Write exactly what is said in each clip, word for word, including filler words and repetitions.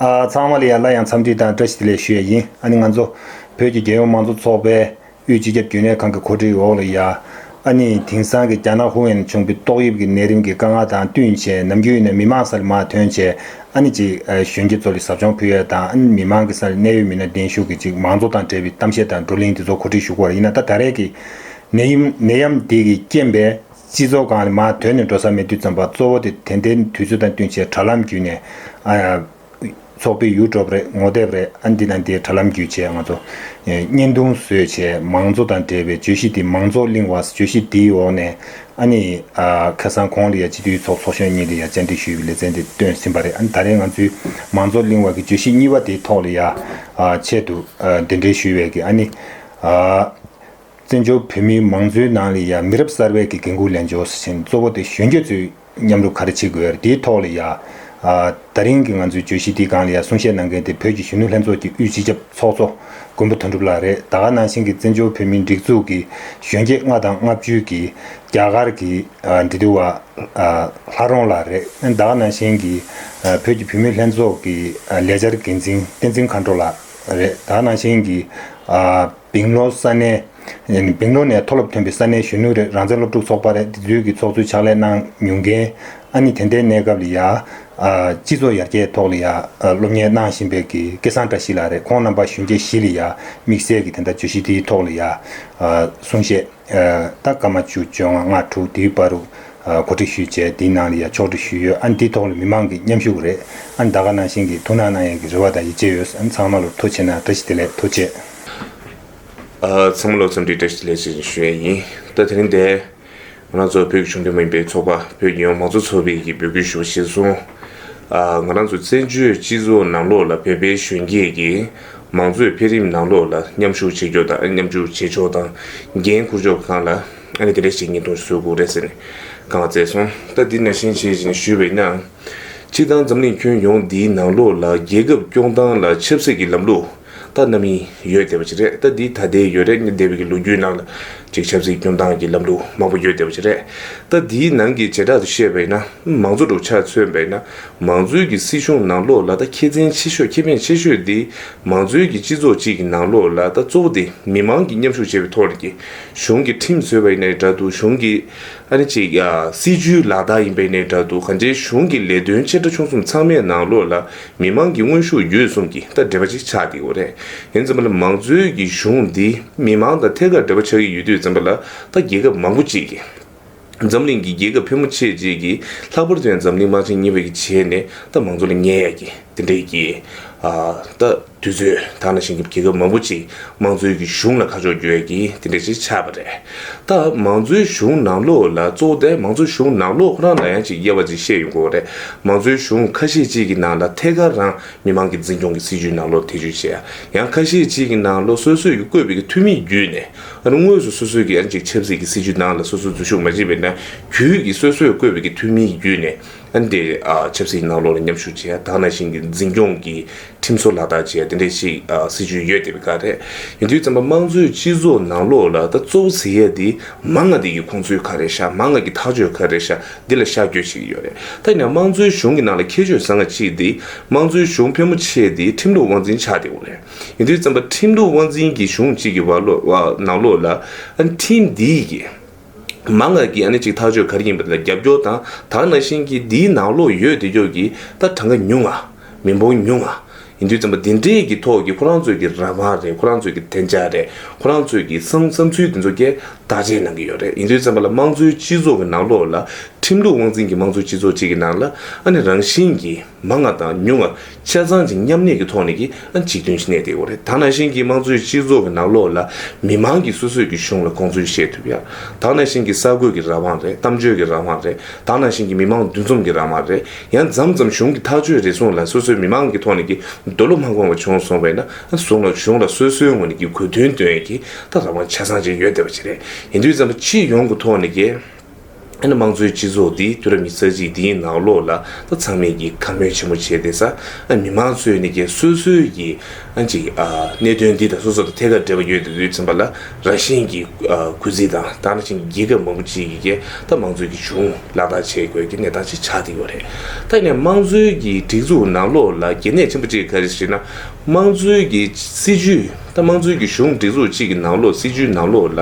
ཨ། ཚང་མ་ལ་ཡ་སླར་ཡང་འཚམས་འདྲི་དང་བཀྲ་ཤིས་བདེ་ལེགས་ཞུ་ཡ་ཡིན། ཨ་ནི་ང་ཚོ་བོད་ཀྱི་རྒྱལ་ཡོངས་མང་གཙོ་ཚོགས་པའི་དབུས་སྤྱི་ཁྱབ་རྒྱུན་ལས་ཁང་གི་གོ་སྒྲིག་འོག་ལ་ཡ། ཨ་ནི་དེང་སང་གི་རྒྱ་ནག་ཧུའུ་ཨན་ཆུང་བའི་ཏོག་དབྱིབས་ཀྱི་ནད་རིམས་ཀྱི་དཀའ་ངལ་དང་བསྟུན་བྱས། ནམ་རྒྱུན་ཡིན་ན་མི་མང་སར་མར་ཐོན་བྱས། ཨ་ནི་ཅིག་ཨ། གཞོན་སྐྱེས་ཚོ་ལ་ཟབ་སྦྱོང་ཕུལ་ཡ་དང་། ཨ་ནི་མི་མང་གི་སར་གནད་ཡོད་མི་སྣ་གདན་ཞུ་གིས་ཅིག་མང་གཙོ་དང་འབྲེལ་བའི་གཏམ་བཤད་དང་བགྲོ་གླེང་དེ་ཚོ་གོ་སྒྲིག་ཞུ་གི་ཡོད་རེད། ཡིན་ན་ད་ད་རེས་ཀྱི་ནད་ཡམས་ནད་ཡམས་འདི་གི་རྐྱེན་པས་སྤྱི་ཚོགས་སྒང་ལ་མར་ཐོན་ནས་འགྲོ་ས་མེད་དུས་ཙམ་པ། གཙོ་བོ་དེ་དེ་འདྲའི་དུས་ཚོད་དང་བསྟུན་བྱས་དྲ་ལམ་བརྒྱུད་ནས། ཨ། ཚོགས་པའི་ཡུ་ཊུབ་རེད། ངོ་དེབ་རེད། ཨ། འདི་དང་འདིའི་དྲ་ལམ་བརྒྱུད་བྱས་ང་ཚོ་བརྙན་ཐུང་བཟོས་བྱས། མང་གཙོ་དང་འབྲེལ་བའི་བརྗོད་གཞི་འདི། མང་གཙོ་གླེང་བ་བརྗོད་གཞི་འདིའི་འོག་ནས། ཨ་ནི་ཨ། ཁ་སང་གོང་ལ་ཡ་སྤྱི་འཐུས་ཚོགས་ཚོགས་གཞོན་གཉིས་ལ་ཡ་བཅར་འདྲི་ཞུས་པའི་ལེ་ཚན་དེ་བཏོན་ཟིན་པ་རེད། ཨ་ནི་ད་རེས་ང་ཚོའི་མང་གཙོ་གླེང་བ་གི་བརྗོད་གཞི་གཉིས་པ་དེའི་ཐོག་ལ་ཡ། ཨ། ཆེད་དུ་ཨ། གདན་འདྲེན་ཞུས་པའི་གི། ཨ་ནི་ཨ། བཙན་བྱོལ་བོད་མིའི་མང་གཙོའི་ནང་ལ་ཡ་མི་རབས་གསར་པའི་གི་འགན་འཁུར་ལེན་ཕྱོགས་ཟེར་ནས། གཙོ་བོ་དེ་གཞོན་སྐྱེས་ཚོས་མཉམ་རུབ་ག་རེ་བྱེད་དགོས་རེད། དེའི་ཐོག་ལ་ཡ། ཨ། ད་རིང་གི་ང་ཚོའི་བརྗོད་གཞི་དེའི་སྒང་ལ་ཡ་གསུང་བཤད་གནང་མཁན་དེ་བོད་ཀྱི་གཞོན་ནུ་ལྷན་ཚོགས་ཀྱི་དབུས་སྤྱི་ཁྱབ་ཚོགས་གཙོ་མགོན་པོ་དོན་གྲུབ་ལགས་རེད། ད་ག་ནང་བཞིན་གྱི་བཙན་བྱོལ་བོད་མིའི་སྒྲིག་འཛུགས་ཀྱི་གཞོན་སྐྱེས་ལྔ་དང་ལྔ་བཅུ་གི་རྒྱ་གར་གྱི་ཨ། འབྲི་དུ་བ་ཨ། ལྷ་རོང་ལགས་རེད། ད་ག་ནང་བཞིན་གྱི་ཨ། བོད་ཀྱི་བུད་མེད་ལྷན་ཚོགས་ཀྱི་ཨ། ལས་འཆར་འགན་འཛིན་བསྟན་འཛིན་མཁའ་འགྲོ་ལགས་རེད། ད་ག་ནང་བཞིན་གྱི་ཨ། སྦེང་ལོར་ས་གནས། སྦེང་ལོར་ནས་མཐོ་སློབ་ཐོན་པའི་ས་གནས་གཞོན་ནུ་རེད། རང་བཙན་སློབ་ཕྲུག་ཚོགས་པ་རེད། དེ་ཚོའི་གི་ཚོགས་གཙོའི་ཕྱག་ལས་གནང་མྱོང་མཁན། ཨ་ནི་དེ་འདྲའི་གནས་སྐབས་ལ་ཡ། ཨ། སྤྱི་ཚོགས་ཡར་རྒྱས་ཐོག་ལ་ཡ། ཨ། སློབ་གཉེར་གནང་བཞིན་པའི་གི་སྐལ་བཟང་བཀྲ་ཤིས་ལགས་རེད། ཁོང་རྣམ་པ་གཞོན་སྐྱེས་བཞི་ལ་ཡ་དམིགས་བསལ་གྱི་དེ་འདྲ་བརྗོད་གཞི་དེའི་ཐོག་ལ་ཡ། ཨ། གསུང་བཤད། ཨ། ད་སྐར་མ་བཅུ། བཅོ་ལྔ། ལྔ། དྲུག་དེའི་བར་དུ་ཨ། གོ་སྒྲིག་ཞུས་བྱས། དེའི་ནང་ལ་ཡ་ཕྱོགས་སྒྲིག་ཞུས་ཡོད། ཨ་ནི་དེའི་ཐོག་ལ་མི་མང་གི་མཉམ་ཞུགས་རེད། ཨ་ནི་ད་ག་ནང་བཞིན་གྱི་ཐུགས་སྣང་གནང་ཡས་ཀྱི་རེ་བ་དང་ཡིད་ཆེས་ཡོད། ཨ་ནི་ཚང་མ་ལ་ཐུགས་རྗེ་གནང་། བཀྲ་ཤིས་བདེ་ལེགས། ཐུགས་རྗེ་ཆེ། ཨ། ཚང་མ་ལ་འཚམས་འདྲི་བཀྲ་ཤིས་བདེ་ལེགས་ཞེས་ཞུ་ཡས་ཡིན། ད་དེ་རིང་འདིར་ང་རང་ཚོ་བོད་ཀྱི་གཞུང་འབྲེལ་མ་ཡིན་པའི་ཚོགས་པ་བོད་རྒྱལ་ཡོངས་མང་གཙོ་ཚོགས་པའི་གི་འབོད་སྐུལ་ཞུ་བ་གཞིར་བཟུང་། ཨ། ང་རང་ཚོ་བཙན་བྱོལ་སྤྱི་ཚོགས་ནང་ལོགས་ལ་བོད་པའི་གཞོན་སྐྱེས་ཀྱིས་མང་གཙོའི་འཕེལ་རིམ་ནང་ལོགས་ལ་མཉམ་ཞུགས་བྱེད་ཕྱོགས་དང་། མཉམ་ཞུགས་བྱེད་ཕྱོགས་དང་འགན་འཁུར་ཕྱོགས་སྒང་ལ། ཨ་ནི་དེ་འདྲ་ཞིག་བརྙན་ཐུང་བཟོ་དགོས་རེད་ཟེར་ནས་བཀའ་བསྩལ་སོང་། ད་འདི་ནང་བཞིན་བྱས་བྱས་ནས་ཞུས་པ་ཡིན་ན། སྤྱིར་བཏང་འཛམ་གླིང་ཁྱོན་ཡོངས་འདིའི་ནང་ལོགས་ལ་རྒྱལ་ཁབ་སྐྱོང་སྟངས་ལ་ཆབ་སྲིད་ཀྱི་ལམ་ལུགས་ད་རྣམ་གཡེང་ཡོད་བསྡད་པ་ཅིག་རེད། ད་འདི་ད་ལྟའི་ཡོད་རེད། འདས་པའི་གི་ལོ་རྒྱུས་ནང་ལ་ཅིག་ཆབ་སྲིད་སྐྱོང་སྟངས་ཀྱི་ལམ་ལུགས་མང་པོ་ཡོད་བསྡད་པ་ཅིག་རེད། ད་འདིའི་ནང་གི་བྱེ་བྲག་ཏུ་བཤད་པ་ཡིན་ན། མང་གཙོ་འདྲ་བོ་ཆ་མཚོན་པ་ཡིན་ན། མང་གཙོའི་གི་སྲིད་གཞུང་ནང་ལོགས་ལ་ད་ཁྱད་མཚར་ཆེ་ཤོས། ཁེ་ཕན་ཆེ་ཤོས་འདི་མང་གཙོའི་གི་སྤྱི་ཚོགས་གཅིག་གི་ནང་ལོགས་ལ་ད་གཙོ་བོ་དེ་མི་མང་གིས་མཉམ་ཞུགས་བྱས་པའི་ཐོག་ནས་ཀྱི་གཞུང་གི་ཁྲིམས་བཟོས་པ་ཡིན་ནའི་འདྲ་འདུག་གཞུང་གི་ཨ་ནི་ཅིག་ཨ། སྲིད་ཇུས་ལག་བསྟར་ཡིན་པ་ཡིན་ནའི་འདྲ་འདུག་གང་ཅིའི་གཞུང་གི་ལས་དོན་ཆེ་ཕྲ་ཆུང་གསུམ་ཚང་མའི་ནང་ལོགས་ལ་མི་མང་གི་དངོས་ཤུགས་བརྒྱུད་གསུམ་གྱི་ད་འབྲེལ་བ་ཅིག་ཆགས་བསྡད་ཡོད་རེད། ཡིན་ཙམ་པ་ལ་མང་གཙོའི་གི་གཞུང་འདི་མི་མང་དང་ཐད་ཀར་འབྲེལ་བ་ཆགས་ཀྱི་ཡོད་དུས་ཙམ་པ་ལ། ད་རྒྱལ་ཁབ་མང་པོ་ཅིག་གིས། འཛམ་གླིང་གི་རྒྱལ་ཁབ་ཕལ་མོ་ཆེ་ཅིག་གིས་ལྷག་པར་དུ་ཡང་འཛམ་གླིང་དམག་ཆེན་གཉིས་པའི་གི་རྗེས་ནས་ད་མང་གཙོ་ལ་ཉེ་ཡ་གི་དེ་འདྲའི་གི། ཨ། ད་དུས་ཚོད་ད་ནང་བཞིན་གྱི་རྒྱལ་ཁབ་མང་པོ་ཅིག་མང་གཙོའི་གི་གཞུང་ལ་ཁ་ཕྱོགས་བསྒྱུར་ཡ་གི་དེ་འདྲ་ཅིག་ཆགས་པ་རེད། ད་མང་གཙོའི་གཞུང་ནང་ལོགས་ལ། གཙོ་བོ་དེ་མང་གཙོའི་གཞུང་ནང་ལོགས་ཁོ་རང་ལ་ཡང་ཅིག་དབྱེ་བ་ཅིག་བཤད་ཡོང་གི་ཡོད་རེད། མང་གཙོའི་གཞུང་ཁ་ཤས་ཅིག་གི་ནང་ལ་ཐད་ཀར་རང་མི་མང་གི་འཛིན་སྐྱོང་གི་སྲིད་ཇུས་ནང་ལོགས་ཐེ་བྱུས་བྱེད་ཡ། ཡང་ཁ་ཤས་ཅིག་གི་ནང་ལོགས་སོ་སོས་ཀྱི་བཀོད་པའི་གི་འཐུས་མིའི་བརྒྱུད་ནས། ཨ་ནི་དངོས་སུ་སོ་སོའི་གི་ཨ་ནི་ཅིག་ཆབ་སྲིད་ཀྱི་སྲིད་ཇུས་ནང་ལ་སོ་སོ་འཛུལ་ཞུགས་མ་བྱས་པ་ཡིན་ན། བརྒྱུད་ཀྱི་སོ་སོས་བཀོད་པའི་གི་འཐུས་མིའི་བརྒྱུད་ནས་ཨ་ནི་དེ། ཨ། ཆབ་སྲིད་ནང་ལོགས་ལ་མཉམ་ཞུགས་བྱེད་ཡ། ད་ནང་བཞིན་གྱི་འཛིན་སྐྱོང་གི་ཁྲིམས་སྲོལ་ལག་བསྟར་བྱེད་ཡ་དེ་འདྲ་ཞིག་ཨ། སྲིད་ཇུས་ཡོད་བསྡད་པའི་སྐབས་རེད། ཡིན་དུས་ཙམ་པ་མང་གཙོའི་སྤྱི་ཚོགས་ནང་ལོགས་ལ་ད་གཙོ་བོ་ཟེར་ཡ་དེ་མང་ང་དེ་གི་ཁོང་ཚོའི་ག་རེ་ཤག་མང་ང་གི་ཐག་གཅོད་ག་རེ་ཤག་འདི་ལ་ཤར་བསྐྱོད་བྱེད་ཀྱི་ཡོད་རེད། ད་ཡིན་ན་མང་གཙོའི་གཞུང་གི་ནང་ལ་ཁྱད་ཆོས་བཟང་ང་གཅིག་དེ། མང་གཙོའི་གཞུང་ཕལ་མོ་ཆེ་དེ་ཁྲིམས་ལུགས་དབང་འཛིན་ཆགས་བསྡད་ཡོད་རེད། ཡིན་དུས་ཙམ་པ་ཁྲིམས་ལུགས་དབང་འཛིན་གྱི་གཞུང་གཅིག་གི་བར་ལོ་བ་ནང་ལོགས་ལ། ཨ་ནི་ཁྲིམས་འདིའི་གི་མང་ང་གི་ཨ་ནི་ཅིག་ཐག་གཅོད་ག་རེ་ཡིན་པ་དེ་ལ་རྒྱབ་སྐྱོར་དང་། ད་ག་ནང་བཞིན་གྱི་འདིའི་ནང་ལོགས་ཡོད་བསྡད་ཡོད་ཀྱི་ད་གྲངས་ཀ་ཉུང་ང་། མི་འབོར་ཉུང་ང་། ཡིན་དུས་ཙམ་པ་འདི་འདྲས་ཀྱི་ཐོག་གི་ཁོ་རང་ཚོའི་གི་རང་དབང་རེད། ཁོ་རང་ཚོའི་གི་བདེ་འཇགས་རེད། ཁོ་རང་ཚོའི་གི་བསམ་བསམ་ཚུལ་དེ་ཚོ་སྐད་བརྡ་ཆད་གནང་གི་ཡོད་རེད། ཡིན་དུས་ཙམ་པ་ལ་དམངས་གཙོའི་སྤྱི་ཚོགས་ཀྱི་ནང་ལོགས་ལ་ཁྲིམས་ལུགས་དབང་འཛིན་གྱི་དམངས་གཙོའི་སྤྱི་ཚོགས་གཅིག་གི་ནང་ལ་ཨ་ནི་རང་བཞིན་གྱི་མང་ང་དང་ཉུང་ང་ཆ་ཚང་ཅིག་མཉམ་གནས་ཀྱི་ཐོག་ནས་ཀྱི་ཨ་ནི་གཅིག་མཐུན་ཞིག་གནས་བསྡད་ཡོད་རེད། ད་ནང་བཞིན་གྱི་དམངས་གཙོའི་སྤྱི་ཚོགས་ཀྱི་ནང་ལོགས་ལ་མི་མང་གིས་སོ་སོའི་གི་གཞུང་ལ་དགོངས་ཚུལ་བཤད་ཐུབ་ཡ། ད་ནང་བཞིན་གྱི་གསར་འགོད་ཀྱི་རང་དབང་རེད། གཏམ་བརྗོད་ཀྱི་རང་དབང་རེད། ད་ནང་བཞིན་གྱི་མི་མང་འདུ་འཛོམས་ཀྱི་རང་དབང་རེད། ཡང་མཚམས་མཚམས་གཞུང་གི་ཐག་གཅོད་རེ་ཟུང་ལ་སོ་སོའི་མི་མང་གི་ཐོག་ནས་ཀྱི་འདོད་བློ་མ་ཁོང་བ་བྱུང་སོང་བས་ན། ཨ་གཞུང་ལ་གཞུང་ལ་སོ་སོའི་ངོས་ནས་ཀྱི་གོ་དོན་འདོན་ཡས་ཀྱི་ད་རང་དབང་ཆ་ཚང་ཅིག་ཡོད་བསྡད་པ་ཅིག་རེད། ཡིན་དུས་ཙམ་པ་སྤྱི་ཡོངས་ཀྱི་ཐོག་ནས་ཀྱི་ ཨ་ནི་དམངས་གཙོའི་སྤྱི་ཚོགས་འདི་དུས་རབས་ཉི་ཤུ་རྩ་གཅིག་འདིའི་ནང་ལོགས་ལ་ད་ཚང་མས་ཀྱི་བཀའ་མོལ་ཆེན་པོ་བྱས་ཏེ་ས་ཨ་མི་མང་ཚོས་ནི་ཀྱི་སོ་སོའི་ཀྱི་ཨ་ཅིག་ཨ་གནད་དོན་འདི་དང་སོ་སོ་དང་ཐད་ཀར་འབྲེལ་བ་ཡོད་དུས་དུས་ཙམ་པ་ལ་རང་བཞིན་གྱི་ཨ་གུས་བརྩི་དང་ད་ནང་བཞིན་རྒྱལ་ཁབ་མང་པོ་ཅིག་གི་ཀྱི་ད་དམངས་གཙོའི་ཀྱི་གཞུང་ལག་བསྟར་བྱེད་དགོས་ཀྱི་གནས་སྟངས་ཅིག་ཆགས་བསྡད་ཡོད་རེད། ད་ཡིན་ནའི་དམངས་གཙོའི་ཀྱི་སྒྲིག་འཛུགས་ནང་ལོགས་ལ་གལ་གནད་ཆེན་པོ་ཅིག་ག་རེ་ཞེ་ན། དམངས་གཙོའི་གི་སྲིད་ཇུས་ད་དམངས་གཙོའི་གི་གཞུང་སྒྲིག་འཛུགས་གཅིག་གི་ནང་ལོགས་སྲིད་ཇུས་ནང་ལོགས་ལ་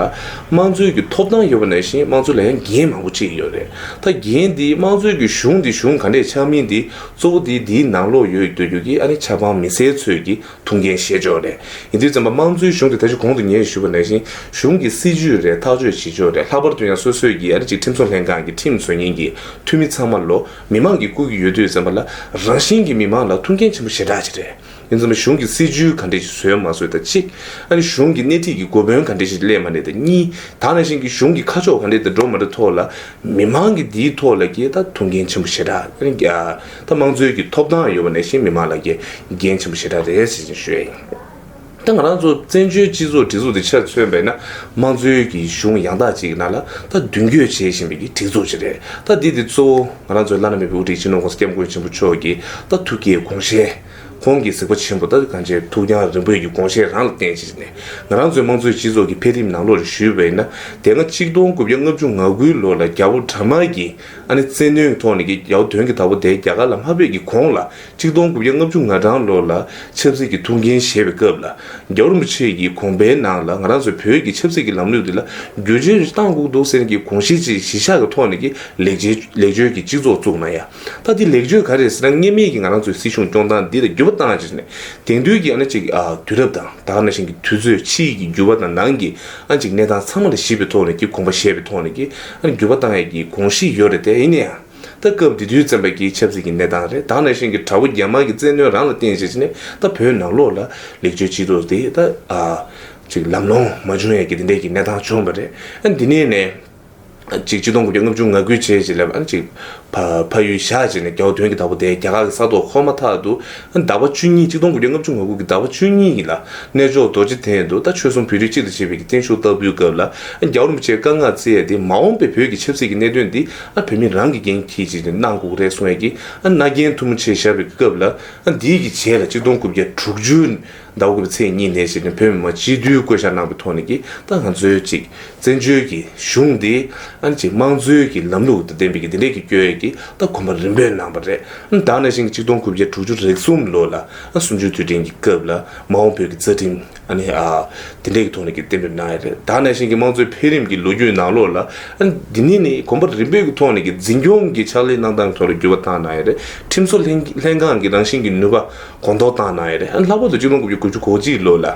དམངས་གཙོའི་གི་ཐོབ་ཐང་ཡོད་པ་ནང་བཞིན་དམངས་གཙོ་ལ་ཡང་འགན་མང་པོ་ཅིག་ཡོད་རེད། ད་འགན་འདི་དམངས་གཙོའི་གི་གཞུང་འདི་གཞུང་ག་འདྲས་ཆགས་མིན་འདི་གཙོ་བོ་འདི་འདིའི་ནང་ལོགས་ཡོད་འདོད་རྒྱུ་གི་ཨ་ནི་ཆབ་འབངས་མི་སེར་ཚོས་གི་ཐུགས་འགན་བཞེས་ཆོག་རེད། ཡིན་དུས་ཙམ་པ་དམངས་གཙོའི་གཞུང་དེ་ད་ཅི་གོང་དུ་ངས་ཞུས་པ་ནང་བཞིན་གཞུང་གི་སྲིད་ཇུས་རེད་ཐག་གཅོད་བྱེད་ཆོག་རེད། ལྷག་པར་དུ་ཡང་སོ་སོའི་གི་ཨ་ནི་ཅིག་ཁྲིམས་བཟོ་ལྷན་ཁང་གི་ཁྲིམས་བཟོ་མཁན་གི་འཐུས་མི་ཚང་མ་ལོ་མི་མང་གི་སྐུ་གི་ཡོད་དུས་ཙམ་པ་ལ་རང་བཞིན་གི་མི་མང་ལ་ཐུགས་འགན་ཆེན་པོ་ཞེ་དྲག་ཅིག་རེད། ཡིན་ཙམ་པ་གཞུང་གི་སྲིད་ཇུས་ག་འདྲས་ཤིག་བཟོས་མ་བཟོས་དང་གཅིག་ཨ་ནི་གཞུང་གི་སྣེ་ཁྲིད་ཀྱི་འགོ་དཔོན་ག་འདྲས་ཤིག་སླེབས་མ་སླེབས་དང་གཉིས། ད་ནང་བཞིན་གྱི་གཞུང་གི་ཁ་ཕྱོགས་ག་འདྲས་དེ་འགྲོ་མ་འགྲོ་ཐོག་ལ་མི་མང་གི་འདིའི་ཐོག་ལ་གི་ད་ཐུགས་འགན་ཆེན་པོ་ཞེ་དྲག་ཨ་ནི་ད་དམངས་གཙོའི་གི་ཐོབ་ཐང་ཡོད་པ་ནང་བཞིན་མི་མང་ལ་གི་འགན་ཆེན་པོ་ཞེ་དྲག་རེད་ཟེར་བཞིན་ཞུ་ཡ་ཡིན། ད་ང་རང་ཚོ་བཙན་བྱོལ་སྤྱི་ཚོགས་སྒྲིག་འཛུགས་དེ་ཆ་མཚོན་པས་ན་དམངས་གཙོའི་གི་གཞུང་ཡང་དག་ཅིག་གི་ནང་ལ་ད་མདུན་སྐྱོད་བྱེད་བཞིན་པའི་གི་སྒྲིག་འཛུགས་ཅིག་རེད། ད་འདི་དེ་གཙོ་བོ་ང་རང་ཚོའི་བླ་ན་མེད་པའི་དབུ་ཁྲིད་སྤྱི་ནོར་༸གོང་ས་༸སྐྱབས་མགོན་ཆེན་པོ་མཆོག་གི་ད་ཐུགས་བསྐྱེད་དགོངས་བཞེད། ཁོང་གི་གཟིགས་པ་ཆེན་པོ་ད་གང་ཅིའི་ཐུགས་རྒྱང་རིང་པོའི་གི་དགོངས་བཞེད་རང་ལ་བརྟེན་བྱས་ནས་ང་རང་ཚོའི་དམངས་གཙོའི་སྤྱི་ཚོགས་ཀྱི་འཕེལ་རིམ་ནང་ལོགས་ལ་ཞུས་པས་ན། དེ་སྔ་གཅིག་སྟོང་དགུ་བརྒྱ་ལྔ་བཅུ་ང་དགུའི་ལོ་ལ་རྒྱལ་པོ་དྷརྨ་གྱིས་ཨ་ནི་བཙན་གནོན་གྱི་ཐོག་ནས་ཀྱི་རྒྱལ་པོ་དོན་གྱི་བདག་པོ་དེ་རྒྱ་གར་ལ་མ་ཕེབས་ཀྱི་གོང་ལ་གཅིག་སྟོང་དགུ་བརྒྱ་ལྔ་བཅུ་ང་གྲངས་ལོ་ལ་ཆབ་སྲིད་ཀྱི་ཐུགས་འགན་བཞེས་པའི་སྐབས་ལ་རྒྱལ་བ་རིན་པོ་ཆེ་ཡི་དགོངས་པའི་ནང་ལ་ང་རང་ཚོའི་བོད་ཀྱི་ཆབ་སྲིད་ཀྱི་ལམ་ལུགས་འདི་ལ་བསྒྱུར་བཅོས་ཞིག་བཏང་དགོས་འདུག་ཟེར་གྱི་དགོངས་གཞི་ཅིག་གཞི་བཞག་གི་ཐོག་ནས་ཀྱི་ལེགས་བཅོས་ལེགས་བཅོས་ཀྱི་སྤྱི་ཚོགས་བཙུགས་གནང་ཡ། ད་འདི་ལེགས་བཅོས་ག་རེ་ཟེར་ན་སྔོན་མའི་གི་ང་རང་ཚོའི་སྲིད་གཞུང་སྐྱོང་སྟངས་འདི་ལ་འགྱུར་བ་བཏང་བྱས་ནས་དེང་དུས་ཀྱི་ཨ་ནི་ཅིག་ཨ་དུས་རབས་དང་ད་ག་ནང་བཞིན་གྱི་དུས་ཚོད་ཕྱིའི་གི་འགྱུར་བ་དང་ནང་གི་ཨ་ནི་ཅིག་གནས་སྟངས་ཚང་མ་ལ་གཞིགས་པའི་ཐོག་ནས་ཀྱི་དགོངས་པ་བཞེས་པའི་ཐོག་ནས་ཀྱི་ཨ་ནི་འགྱུར་བ་བཏང་ཡ་གི་དགོངས་གཞི་ཡོད་རེད་དེ། ཡིན་ན་ཡང་ད་སྐབས་དེ་དུས་ཙམ་པ་གི་ཆབ་སྲིད་ཀྱི་གནས་སྟངས་རེད། ད་ག་ནང་བཞིན་གྱི་དགྲ་བོ་རྒྱ་དམར་གྱི་བཙན་གནོན་རང་ལ་བརྟེན་བྱས་ནས་ད་བོད་ནང་ལོགས་ལ་ལེགས་བཅོས་སྤྱི་ཚོགས་དེ་ད་ཨ་ཅིག་ལམ་ལྷོང་མ་བྱུང་ཡ་གི་དེ་འདྲས་ཀྱི་གནས་སྟངས་བྱུང་བ་རེད། ཨ་འདི་ནས་ནས། ཅིག་གཅིག་སྟོང་དགུ་བརྒྱ་ལྔ་བཅུ་ང་དགུའི་བྱས་རྗེས་ལ་ཨ་ནི་ཅིག་ཕ་ཕ་ཡུལ་བཞག་བྱས་ནས་རྒྱལ་བ་དོན་གྱི་བདག་པོ་དེ་རྒྱ་གར་གྱི་ས་ཐོག་འཁོར་མ་ཐག་ཏུ་ཟླ་བ་བཅུ་གཉིས་གཅིག་སྟོང་དགུ་བརྒྱ་ལྔ་བཅུ་ང་དགུ་གི་ཟླ་བ་བཅུ་གཉིས་ལ་གནས་མཆོག་རྡོ་རྗེ་གདན་དུ་ད་ཆོལ་གསུམ་བོད་རིགས་གཅིག་ཏུ་བྱེད་པའི་གི་བརྟན་བཞུགས་བསྟར་འབུལ་སྐབས་ལ་རྒྱལ་བ་རིན་པོ་ཆེས་བཀའ་མངགས་བསྩལ་ཡ་དེ་མ་འོངས་པའི་བོད་ཀྱི་ཆབ་སྲིད་ཀྱི་གནད་དོན་འདི་ཨ་བོད་མི་རང་གི་འགན་འཁྱེར་བྱས་ནས་གནང་དགོས་རེད་གསུང་ཡ་གི་ཨ་མནའ་གན་ཐུ་མོ་ཆེ་བཞག་པའི་སྐབས་ལ་ཨ་འདིའི་གི་རྗེས་ལ་གཅིག་སྟོང་དགུ་བརྒྱ་དྲུག་ཅུ། ཟླ་བ་དགུ་པའི་ཚེས་གཉིས་ནས་བྱས་ནས་བོད་མི་མང་སྤྱི་འཐུས་བསྐོ་བཞག་གནང་བའི་ཐོག་ནས་ཀྱི་ད་ང་ཚོའི་ཅིག་བཙན་བྱོལ་གྱི་གཞུང་འདི་ཨ་ནི་ཅིག་དམངས་གཙོའི་གི་ལམ་ལུགས་དང་ལྡན་པའི་གི་འདི་འདྲས་ཀྱི་བསྐྱོད་ཡས་ཀྱི་ད་གོམ་པ་རིམ་སྤོས་གནང་བ་རེད། ད་ནང་བཞིན་གྱི་གཅིག་སྟོང་དགུ་བརྒྱ་དྲུག་ཅུ་རེ་གསུམ་ལོ་ལ་ཨ་གསུམ་བཅུའི་དུས་དྲན་གྱི་སྐབས་ལ་མ་འོངས་བོད་ཀྱི་རྩ་ཁྲིམས་ཨ་ནི་ཨ་དེ་འདྲས་ཀྱི་ཐོག་ནས་ཀྱི་གཏན་འབེབས་གནང་ཡས་རེད། ད་ནང་བཞིན་གྱི་དམངས་གཙོའི་འཕེལ་རིམ་གྱི་ལོ་རྒྱུས་ནང་ལོགས་ལ་ཨ་ནི་འདི་ནས་ནི་གོམ་པ་རིམ་སྤོས་ཀྱི་ཐོག་ནས་ཀྱི་འཛིན་སྐྱོང་གི་ཕྱག་ལས་གནང་སྟངས་ཐོག་ལ་འགྱུར་བ་བཏང་གནང་ཡས་རེད། ཁྲིམས་བཟོ་ལྷན་ལྷན་ཁང་གི་རང་བཞིན་གྱི་ནུས་པ། གོང་མཐོར་བཏང་གནང་ཡོད་རེད། ཨ་ལྷག་པར་དུ་གཅིག་སྟོང་དགུ་བརྒྱ་དགུ་བཅུ་གོ་གཅིག་ལོ་ལ་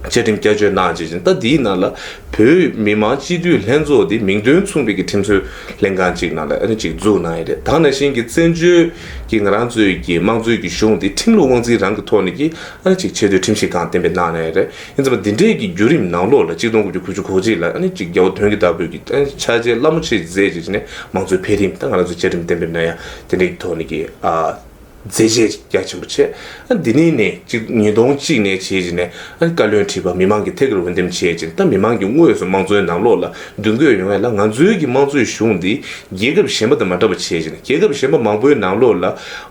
བཅའ་ཁྲིམས་བསྐྱར་བཅོས་གནང་བྱས་ཤིང་ད་འདིའི་ནང་ལ་བོད་མི་མང་སྤྱི་འཐུས་ལྷན་ཚོགས་འདི་མིང་དོན་མཚུངས་པའི་གི་ཁྲིམས་བཟོའི་ལྷན་ཁང་གཅིག་ནང་ལ་ཨ་ནི་གཅིག་འཛུགས་གནང་ཡོད་རེད། ད་ནང་བཞིན་གྱི་བཙན་བྱོལ་གྱི་ང་རང་ཚོའི་གི་དམངས་གཙོའི་གི་གཞུང་འདི་ཁྲིམས་ལུགས་དབང་འཛིན་རང་གི་ཐོག་ནས་ཀྱི་ཨ་ནི་གཅིག་ཆེས་མཐོའི་ཁྲིམས་ཞིབ་ཁང་གཏན་འབེབས་གནང་གནང་ཡོད་རེད། ཡིན་ཙང་འདི་འདྲའི་གི་བརྒྱུད་རིམ་ནང་ལོགས་ལ་གཅིག་སྟོང་དགུ་བརྒྱ་དགུ་བཅུ་གོ་གཅིག་ལ་ཨ་ནི་གཅིག་རྒྱལ་བ་དོན་གྱི་བདག་པོའི་གི་ཨ་ནི་ཕྱག་རྗེས་རླབས་མོ་ཆེ་མཛད་བྱས་ནས་དམངས་གཙོའི་འཕེལ་རིམ་ད་ང་རང་ཚོའི་བཅའ་ཁྲིམས་གཏན་འབེབས་གནང་ཡ་དེ་འདྲའི་གི་ཐོག་ནས་ཀྱི་ཨ། མཛད་རྗེས་རྒྱ་ཆེན་པོ་བྱས། ཨ་འདི་ནས་ནས་གཅིག་ཉིས་སྟོང་གཅིག་ནས་བྱས་རྗེས་ནས་ཨ་བཀའ་བློན་ཁྲི་པ་མི་མང་གི་ཐད་ཀར་འོས་འདེམས་བྱས་རྗེས་ད་མི་མང་གི་དངོས་སུ་དམངས་གཙོའི་ནང་ལོགས་ལ་མདུན་སྐྱོད་ཡོང་ཡ་ལ་ང་ཚོའི་གི་དམངས་གཙོའི་གཞུང་འདི་རྒྱལ་ཁབ་གཞན་པ་དང་མ་འདྲ་བ་བྱས་རྗེས་ནས་རྒྱལ་ཁབ་གཞན་པ་མང་པོའི་ནང་ལོགས་ལ་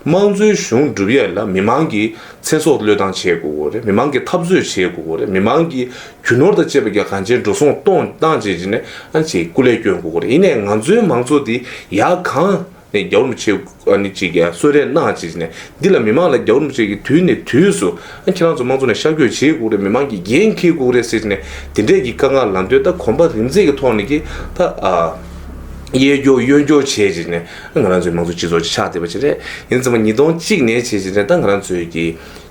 དམངས་གཙོའི་གཞུང་སྒྲུབ་ཡ་ལ་མི་མང་གི་ཚེ་སྲོག་བློས་བཏང་བྱེད་དགོས་ཀྱི་རེད། མི་མང་གི་འཐབ་རྩོད་བྱེད་དགོས་ཀྱི་རེད། མི་མང་གི་རྒྱུ་ནོར་དང་བཅས་པ་གི་གང་ཅན་འགྲོ་སོང་གཏོང་བཏང་བྱས་རྗེས་ནས་ཨ་ཅིག་སྐུ་ལས་སྐྱོན་དགོས་ཀྱི་རེད། ཡིན་ནའི་ང་ཚོའི་དམངས་གཙོ་འདི་ཡ་གང་། ནས་རྒྱལ་བ་རིན་པོ་ཆེ་ཨ་ནི་ཅིག་ཡ་གསོལ་རས་གནང་བྱས་ནས་འདི་ལ་མི་མང་ལ་རྒྱལ་བ་རིན་པོ་ཆེ་གིས་དུས་ནས་དུས་སུ་ཨ་ཁྱེད་རང་ཚོ་དམངས་གཙོ་ནས་ཤར་བསྐྱོད་བྱེད་དགོས་རེད། མི་མང་གིས་འགན་འཁྱེར་དགོས་རེད་ཟེར་ནས་དེ་འདྲས་ཀྱི་བཀའ་མངགས་ལམ་སྟོན་ད་གོམ་པ་རིམ་འཛེགས་ཀྱི་ཐོག་ནས་ཀྱི་ད་ཨ་གཡས་སྐྱོར་གཡོན་སྐྱོར་བྱས་བྱས་ནས་ང་རང་ཚོའི་དམངས་གཙོ་སྤྱི་ཚོགས་ཅིག་ཆགས་བསྡད་པ་ཅིག་རེད། ཡིན་ཙང་མ་ཉིས་སྟོང་གཅིག་ནས་བྱས་བྱས་ནས་ད་ང་རང་ཚོའི་ཀྱི་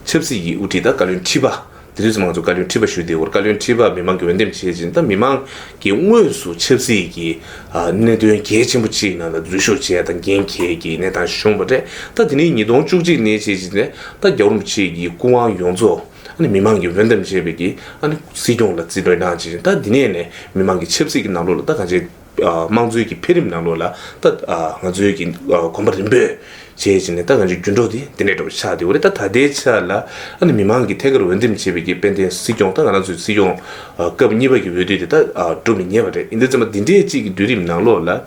ཆབ་སྲིད་ཀྱི་དབུ་ཁྲིད་ད་བཀའ་བློན་ཁྲི་པ། དེ་དུས་སུ་ང་ཚོ་བཀའ་བློན་ཁྲི་པ་ཞུས་ཏེ་འོར་བཀའ་བློན་ཁྲི་པ་མི་མང་གིས་འོས་འདེམས་བྱས་ཅིང་ད་མི་མང་གིས་དངོས་སུ་ཆབ་སྲིད་ཀྱི་ཨ་གནད་དོན་གལ་ཆེན་པོ་གཅིག་ནང་ལ་འཛུལ་ཞུགས་བྱས་དང་འགན་འཁྱེར་གྱི་གནས་སྟངས་བྱུང་བ་རེད། ད་དེ་ནས་ཉིས་སྟོང་བཅུ་གཅིག་ནས་བྱས་ཅིང་ནས་ད་རྒྱལ་བ་རིན་པོ་ཆེ་གི་སྐུ་དབང་ཡོངས་རྫོགས་ཨ་ནི་མི་མང་གིས་འོས་འདེམས་བྱས་པའི་གི་ཨ་ནི་སྲིད་སྐྱོང་ལ་རྩིས་སྤྲོད་གནང་ཅིང་ད་དེ་ནས་ནས་མི་མང་གི་ཆབ་སྲིད་ཀྱི་ནང་ལོགས་ལ་ད་གང་ཅི། དམངས་གཙོའི་གི་འཕེལ་རིམ་ནང་ལོགས་ལ་ད་ང་ཚོའི་གི་གོམ་པ་རིམ་པས་བྱས་བྱས་ནས་ད་ང་ཚོའི་འགྱུར་འགྲོས་དེ་དེ་འདྲས་འགྲོ་བ་ཆགས་བསྡད་ཡོད་རེད། ད་ད་ལྟའི་ཆ་ལ་ཨ་ནི་མི་མང་གི་ཐད་ཀར་འོས་འདེམས་བྱས་པའི་གི་དཔལ་ལྡན་སྲིད་སྐྱོང་ད་ང་རང་ཚོའི་སྲིད་སྐྱོང་སྐབས་གཉིས་པ་གི་འོས་བསྡུ་དེ་ད་གྲུབ་ནས་ཉེ་བ་རེད། ཡིན་དུས་ཙམ་པ་འདི་འདྲས་གཅིག་གི་བརྒྱུད་རིམ་ནང་ལོགས་ལ་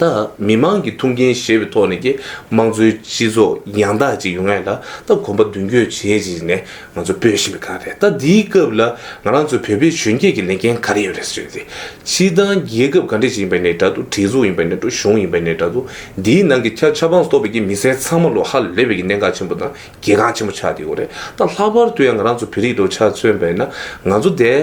ད་མི་མང་གི་ཐུགས་འགན་བཞེས་པའི་ཐོག་ནས་ཀྱི་དམངས་གཙོའི་སྤྱི་ཚོགས་ཡང་དག་ཅིག་ཡོང་ཡ་ལ་ད་གོམ་པ་མདུན་སྐྱོད་བྱེད་ཅིག་ནས་ང་ཚོ་སྤོས་བཞིན་པའི་སྒང་རེད། ད་འདིའི་སྐབས་ལ་ང་རང་ཚོ་བོད་པའི་གཞོན་སྐྱེས་ཀྱི་ལས་འགན་ག་རེ་ཡོད་རེད་ཟེར་ཏེ། སྤྱིར་བཏང་རྒྱལ་ཁབ་ག་འདྲ་ཞིག་ཡིན་པ་ཡིན་ནའི་འདྲ་འདུག་སྒྲིག་འཛུགས་ཡིན་པ་ཡིན་ནའི་འདྲ་འདུག་གཞུང་ཡིན་པ་ཡིན་ནའི་འདྲ་འདུག་འདིའི་ནང་གི་ཆ་ཆབ་འབངས་སུ་གཏོགས་པའི་གི་མི་སེར་ཚང་མ་ལོ་ཧ་ལས་པའི་གི་གནད་འགག་ཆེན་པོ་དང་གལ་འགངས་ཆེན་པོ་ཆགས་བསྡད་ཡོད་རེད། ད་ལྷག་པར་དུ་ཡང་ང་རང་ཚོ་བོད་རིགས་ལ་ཆ་མཚོན་པ་ཡིན་ན་ང་ཚོ་དེ་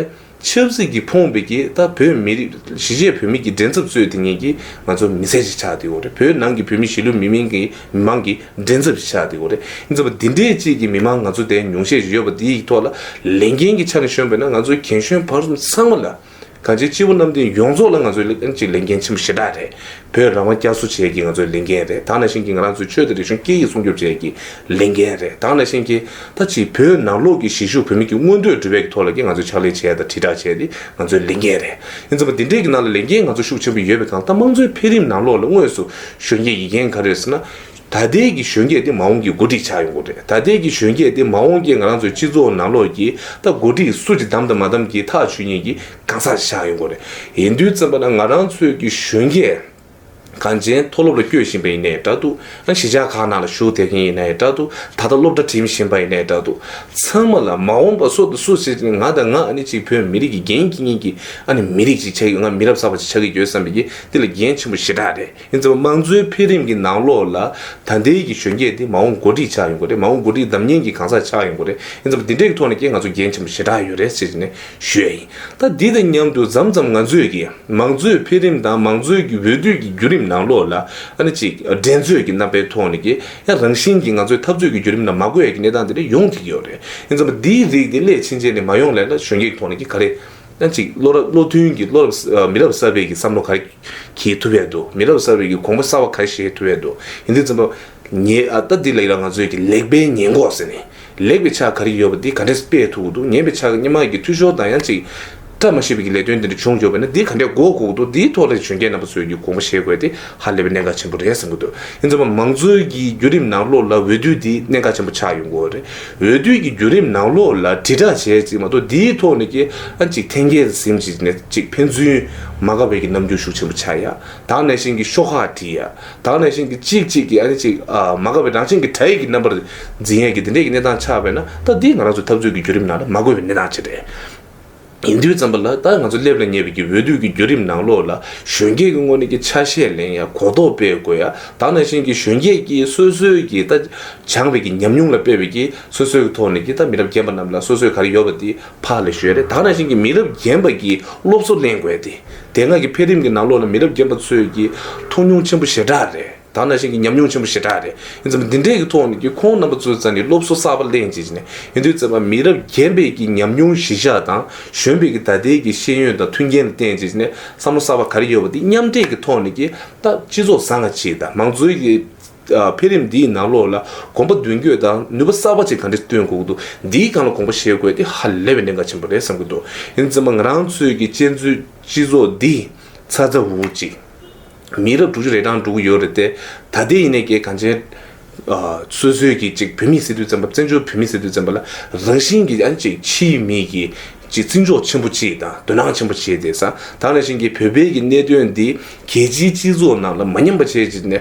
ཆབ་སྲིད་ཀྱིས་ཕོངས་པའི་གི་ད་བོད་མི་རིགས་གཞིས་བྱེས་བོད་མི་གི་མགྲིན་ཚབ་གཙོས་དེ་ཉིད་ཀྱི་ང་ཚོ་མི་སེར་ཞིག་ཆགས་བསྡད་ཡོད་རེད། བོད་ནང་གི་བོད་མི་གཞིས་ལུས་མི་མིན་གྱི་མི་མང་གི་མགྲིན་ཚབ་ཞིག་ཆགས་བསྡད་ཡོད་རེད། ཡིན་ཙང་འདི་འདྲའི་ཅིག་གི་མི་མང་ང་ཚོ་དེ་ཉུང་ཤས་ཤིག་ཡོད་པ་འདིའི་ཐོག་ལ་ལས་འགན་གྱི་ཆ་ནས་བཤད་པ་ཡིན་ན་ང་ཚོའི་རྒན་གཞོན་བར་གསུམ་ཚང་མ་ལ། གང་ཅི་སྤྱི་བོ་གནམ་བསྟན་ཡོངས་རྫོགས་ལ་ང་ཚོའི་ལས་ཀྱི་ལས་འགན་ཆེན་པོ་ཞེ་དྲག་རེད། བོད་རང་དབང་བསྐྱར་གསོ་བྱེད་ཀྱི་ང་ཚོའི་ལས་འགན་རེད། ད་ནང་བཞིན་གྱི་ང་རང་ཚོའི་ཆོས་དང་རིག་གཞུང་སྐད་ཡིག་སྲུང་སྐྱོབ་བྱེད་ཀྱི་ལས་འགན་རེད། ད་ནང་བཞིན་གྱི་ད་ཅིག་བོད་ནང་ལོགས་ཀྱི་གཞིས་བཞུགས་བོད་མི་གི་མངོན་འདོད་སྒྲུབ་པའི་ཐོག་ལ་ཀྱི་ང་ཚོས་ཕྱག་ལས་བྱས་དང་དྲིལ་བསྒྲགས་བྱས་ཏེ་ང་ཚོའི་ལས་འགན་རེད། ཡིན་ཙང་འདི་འདྲའི་གི་ནང་ལ་ལས་འགན་ང་ཚོ་ཤུགས་ཆེན་པོ་ཡོད་པའི་སྒང་ད་དམངས་གཙོའི་འཕེལ་རིམ་ནང་ལོགས་ལ་དངོས་སུ་ཞུགས་མཁན་གྱི་འགན་ག་རེ་ཟེར་ན། ད་ལྟའི་གི་གཞོན་སྐྱེས་དེ་མ་འོངས་ཀྱི་འགོ་ཁྲིད་ཆགས་ཡོང་གི་རེད། ད་ལྟའི་གི་གཞོན་སྐྱེས་དེ་མ་འོངས་ཀྱི་ང་རང་ཚོའི་སྤྱི་ཚོགས་ནང་ལོགས་ཀྱི་ད་འགོ་ཁྲིད་སུ་ཅིག་བདམས་དང་མ་བདམས་ཀྱི་ཐག་གཅོད་མཁན་གྱི་གང་ཟག་ཆགས་ཡོང་གི་རེད། ཡིན་དུས་ཙམ་པ་ན་ང་རང་ཚོའི་གི་གཞོན་སྐྱེས་གངས་ཅན་མཐོ་སློབ་ལ་བསྐྱོད་བཞིན་པ་ཡིན་ནའི་འདྲ་འདུག་ཨ་གཞིས་ཆགས་ཁག་ནང་ལ་བཞུགས་བསྡད་མཁན་ཡིན་ནའི་འདྲ་འདུག་ད་ལྟ་སློབ་གྲྭ་འགྲིམ་བཞིན་པ་ཡིན་ནའི་འདྲ་འདུག་ཚང་མ་ལ་མ་འོངས་པ་སུ་དང་སུ་ཞིག་ང་དང་ང་ཨ་ནི་ཅིག་བོད་མི་རིགས་ཀྱི་འགན་འཁྱེར་མཁན་གྱི་ཨ་ནི་མི་རིགས་ཅིག་ཆགས་ཀྱི་ང་མི་རབས་གསར་པ་ཅིག་ཆགས་ཀྱི་ཡོད་བསམ་པའི་གི་འདི་ལ་འགན་ཆེན་པོ་ཞེ་དྲག་རེད། ཡིན་ཙང་དམངས་གཙོའི་འཕེལ་རིམ་གྱི་ནང་ལོགས་ལ་ད་ལྟའི་གི་གཞོན་སྐྱེས་འདི་མ་འོངས་འགོ་ཁྲིད་ཆགས་ཡོང་གི་རེད། མ་འོངས་འགོ་ཁྲིད་བདམས་མཁན་གྱི་གང་ཟག་ཆགས་ཡོང་གི་རེད། ཡིན་ཙང་འདི་འདྲའི་གི་ཐོག་ནས་ཀྱི་ང་ཚོ་འགན་ཆེན་པོ་ཞེ་དྲག་ཡོད་རེད་ཟེར་ནས་ཞུ་ཡ་ཡིན། ད་འདི་དང་མཉམ་དུ་མཚམས་མཚམས་ང་ཚོས་ཀྱི་མང་གཙོའི་འཕེལ་རིམ་དང་མང་གཙོའི་གི་འོས་བསྡུ་གི་བརྒྱུད་རིམ་ནང་ལོགས་ལ་ཨ་ནི་ཅིག་འགྲན་རྩོད་ཀྱི་རྣམ་པའི་ཐོག་ནས་ཀྱི་ཡང་རང་བཞིན་གྱི་ང་ཚོའི་འཐབ་རྩོད་ཀྱི་བརྒྱུད་རིམ་ནང་མ་འགོས་ཡ་གི་གནས་སྟངས་དེ་འདྲ་ཡོང་ཐུབ་ཀྱི་ཡོད་རེད། ཡིན་ཙང་འདིའི་རིགས་དེ་སླད་ཕྱིན་ཆད་ནས་མ་ཡོང་ལས་ལ་གཞོན་སྐྱེས་ཀྱི་ཐོག་ནས་ཀྱི་ག་རེ། ཡང་ཅིག་བློ་རབ་བློ་མཐུན་གྱི་བློ་རབ་ཨ་མི་རབས་གསར་པའི་གི་བསམ་བློ་ག་རེ་འཁྱེར་ཐུབ་ཡས་འདུག་མི་རབས་གསར་པའི་གི་དགོངས་པ་གསར་པ་ག་རེ་བཞེས་ཐུབ་ཡས་འདུག་ཡིན་དུས་ཙམ་པ་ཉེ་ཨ་ད་འདི་ལ་ཡིན་ལ་ང་ཚོའི་གི་ལེགས་པའི་ཉེས་འགོག་ཟེར་ནས་ལེགས་པའི་ཆ་ག་རེ་ཡོད་པ་འདི་ག་འདྲས་སྤེལ་ཐུབ་ཀྱི་འདུག་ཉེས་པའི་ཆ་སྔོན་མ་གི་འཐུས་ཤོར་དང་ཡང་ཅིག་བཀྲ་མ་ཤིས་པའི་གི་ལས་དོན་འདི་འདྲ་བྱུང་ཡོད་པ་ན་འདི་ག་འདྲས་འགོག་དགོས་ཀྱི་འདུག་འདིའི་ཐོག་ལ་གཞོན་སྐྱེས་རྣམ་པ་ཚོས་ཀྱི་དགོངས་པ་བཞེས་དགོས་ཏེ་ཧ་ལས་པའི་གནད་འགག་ཆེན་པོ་རེད་བསམ་གྱི་འདུག་ཡིན་ཙམ་པ་མང་གཙོའི་གི་བརྒྱུད་རིམ་ནང་ལོགས་ལ་འོས་བསྡུ་འདི་གནད་འགག་ཆེན་པོ་ཆགས་ཡོང་གི་ཡོད་རེད། འོས་བསྡུ་གི་བརྒྱུད་རིམ་ནང་ལོགས་ལ་དྲིལ་བསྒྲགས་བྱས་ཅིག་མ་གཏོགས་འདིའི་ཐོག་ནས་ཀྱི་ཨ་ཅིག་འཐེན་འཁྱེར་ཟིན་ཅིག་ནས་ཅིག་ཕན་ཚུན་མ་དགའ་བའི་གི་རྣམ་འགྱུར་ཤུགས་ཆེན་པོ་ཆགས་ཡ། ད་ག་ནང་བཞིན་གྱི་ཤོག་ཁག་བྲིས་ཡ། ད་ག་ནང་བཞིན་གྱི་གཅིག་གཅིག་གི་ཨ་ནི་ཅིག་ཨ་མ་དགའ་བའི་རང་བཞིན་གྱི་དགྲ་ཡི་གི་རྣམ་པར་འཛིན་ཡ་གི་འདི་འདྲའི་གི་གནས་སྟངས་ཆགས་པས་ན་ད་འདི་ང་རང་ཚོ་འཐབ་རྩོད་ཀྱི་བརྒྱུད་རིམ་ནང་ལ་མ་དགོས་པའི་གནས་སྟངས་ཅིག་རེད། ཡིན་དུས་ཙམ་པ་ལ་ད་ང་ཚོ་སླེབས་ལ་ཉེ་བའི་གི་འོས་བསྡུ་གི་བརྒྱུད་རིམ་ནང་ལོགས་ལ་གཞོན་སྐྱེས་ཀྱི་ངོས་ནས་ཀྱི་ཆ་ཤས་ལེན་ཡ་གོ་རྟོགས་སྤེལ་དགོས་ཡ། ད་ག་ནང་བཞིན་གྱི་གཞོན་སྐྱེས་ཀྱིས་སོ་སོའི་གི་ད་སྦྱངས་པའི་གི་ཉམས་མྱོང་ལ་དཔག་པའི་གི་སོ་སོའི་གི་ཐོག་ནས་ཀྱི་ད་མི་རབས་རྒན་པ་རྣམས་ལ་སོ་སོའི་ག་རེ་ཡོད་པ་དེ་ཕར་ལ་ཞུ་ཡ་རེད། ད་ག་ནང་བཞིན་གྱི་མི་རབས་རྒན་པ་གི་སློབ་གསོ་ལེན་དགོས་ཏེ། དེ་སྔ་གི་འཕེལ་རིམ་གྱི་ནང་ལོགས་ལ་མི་རབས་རྒན་པ་ཚོས་ཀྱི་ཐུགས་མྱོང་ཆེན་པོ་ཞེ་དྲག་རེད། ད་ག་ནང་བཞིན་གྱི་ཉམས་མྱོང་ཆེན་པོ་ཞེ་དྲག་རེད། ཡིན་ཙང་འདི་འདྲའི་གི་ཐོག་ནས་ཀྱི་ཁོང་རྣམ་པ་ཚོའི་རྩ་ནས་སློབ་གསོ་གསར་པ་ལེན་བྱེད་ཀྱི་ནས་ཡིན་དུས་ཙམ་པ་མི་རབས་རྒན་པའི་གི་ཉམས་མྱོང་གཞི་བཞག་དང་གཞོན་པའི་གི་ད་ལྟའི་གི་ཤེས་ཡོན་དང་མཐུན་རྐྱེན་ལ་བརྟེན་བྱེད་ཀྱི་ནས་བསམ་བློ་གསར་པ་ག་རེ་ཡོད་པ་དེ་མཉམ་འདྲེས་ཀྱི་ཐོག་ནས་ཀྱི་ད་སྤྱི་ཚོགས་བཟང་ང་ཅིག་དང་མང་གཙོའི་གི་འཕེལ་རིམ་འདིའི་ནང་ལོགས་ལ་གོམ་པ་མདུན་སྐྱོད་དང་ནུས་པ་གསར་པ་ཅིག་ག་འདྲས་བཏོན་དགོས་ཀྱི་འདུག་འདིའི་སྒང་ལ་དགོངས་པ་བཞེས་དགོས་དེ་ཧ་ལས་པའི་གནད་འགག་ཆེན་པོ་རེད་བསམ་གྱི་འདུག་ཡིན་ཙང་ང་རང་ཚོའི་གི་སྤྱི་ཚོགས་སྤྱི་ཚོགས་འདི་ཚ་ཚ་འུར་འུར་ཅིག་མི་རབས་དྲུག་ཅུ་རེ་གྲངས་འགྲོ་གི་ཡོད་རེད་དེ། ད་ལྟའི་ཡིན་ནའི་གི་གང་ཅན། ཨ་སོ་སོའི་གི་ཅིག་བོད་མི་ཟེར་དུས་ཙམ་པ་བཙན་བྱོལ་བོད་མི་ཟེར་དུས་ཙམ་པ་ལ་རང་བཞིན་གྱི་ཨ་ནི་ཅིག་ཕྱིའི་མི་གི་ཅིག་བརྩི་འཇོག་ཆེན་པོ་ཅིག་དང་དོ་སྣང་ཆེན་པོ་བྱས་ཏེ་ས་ད་ག་ནང་བཞིན་གྱི་བོད་པའི་གི་གནད་དོན་འདི་རྒྱལ་སྤྱིའི་སྤྱི་ཚོགས་ནང་ལ་མ་ཉམས་པ་བྱས་ཅིག་ནས་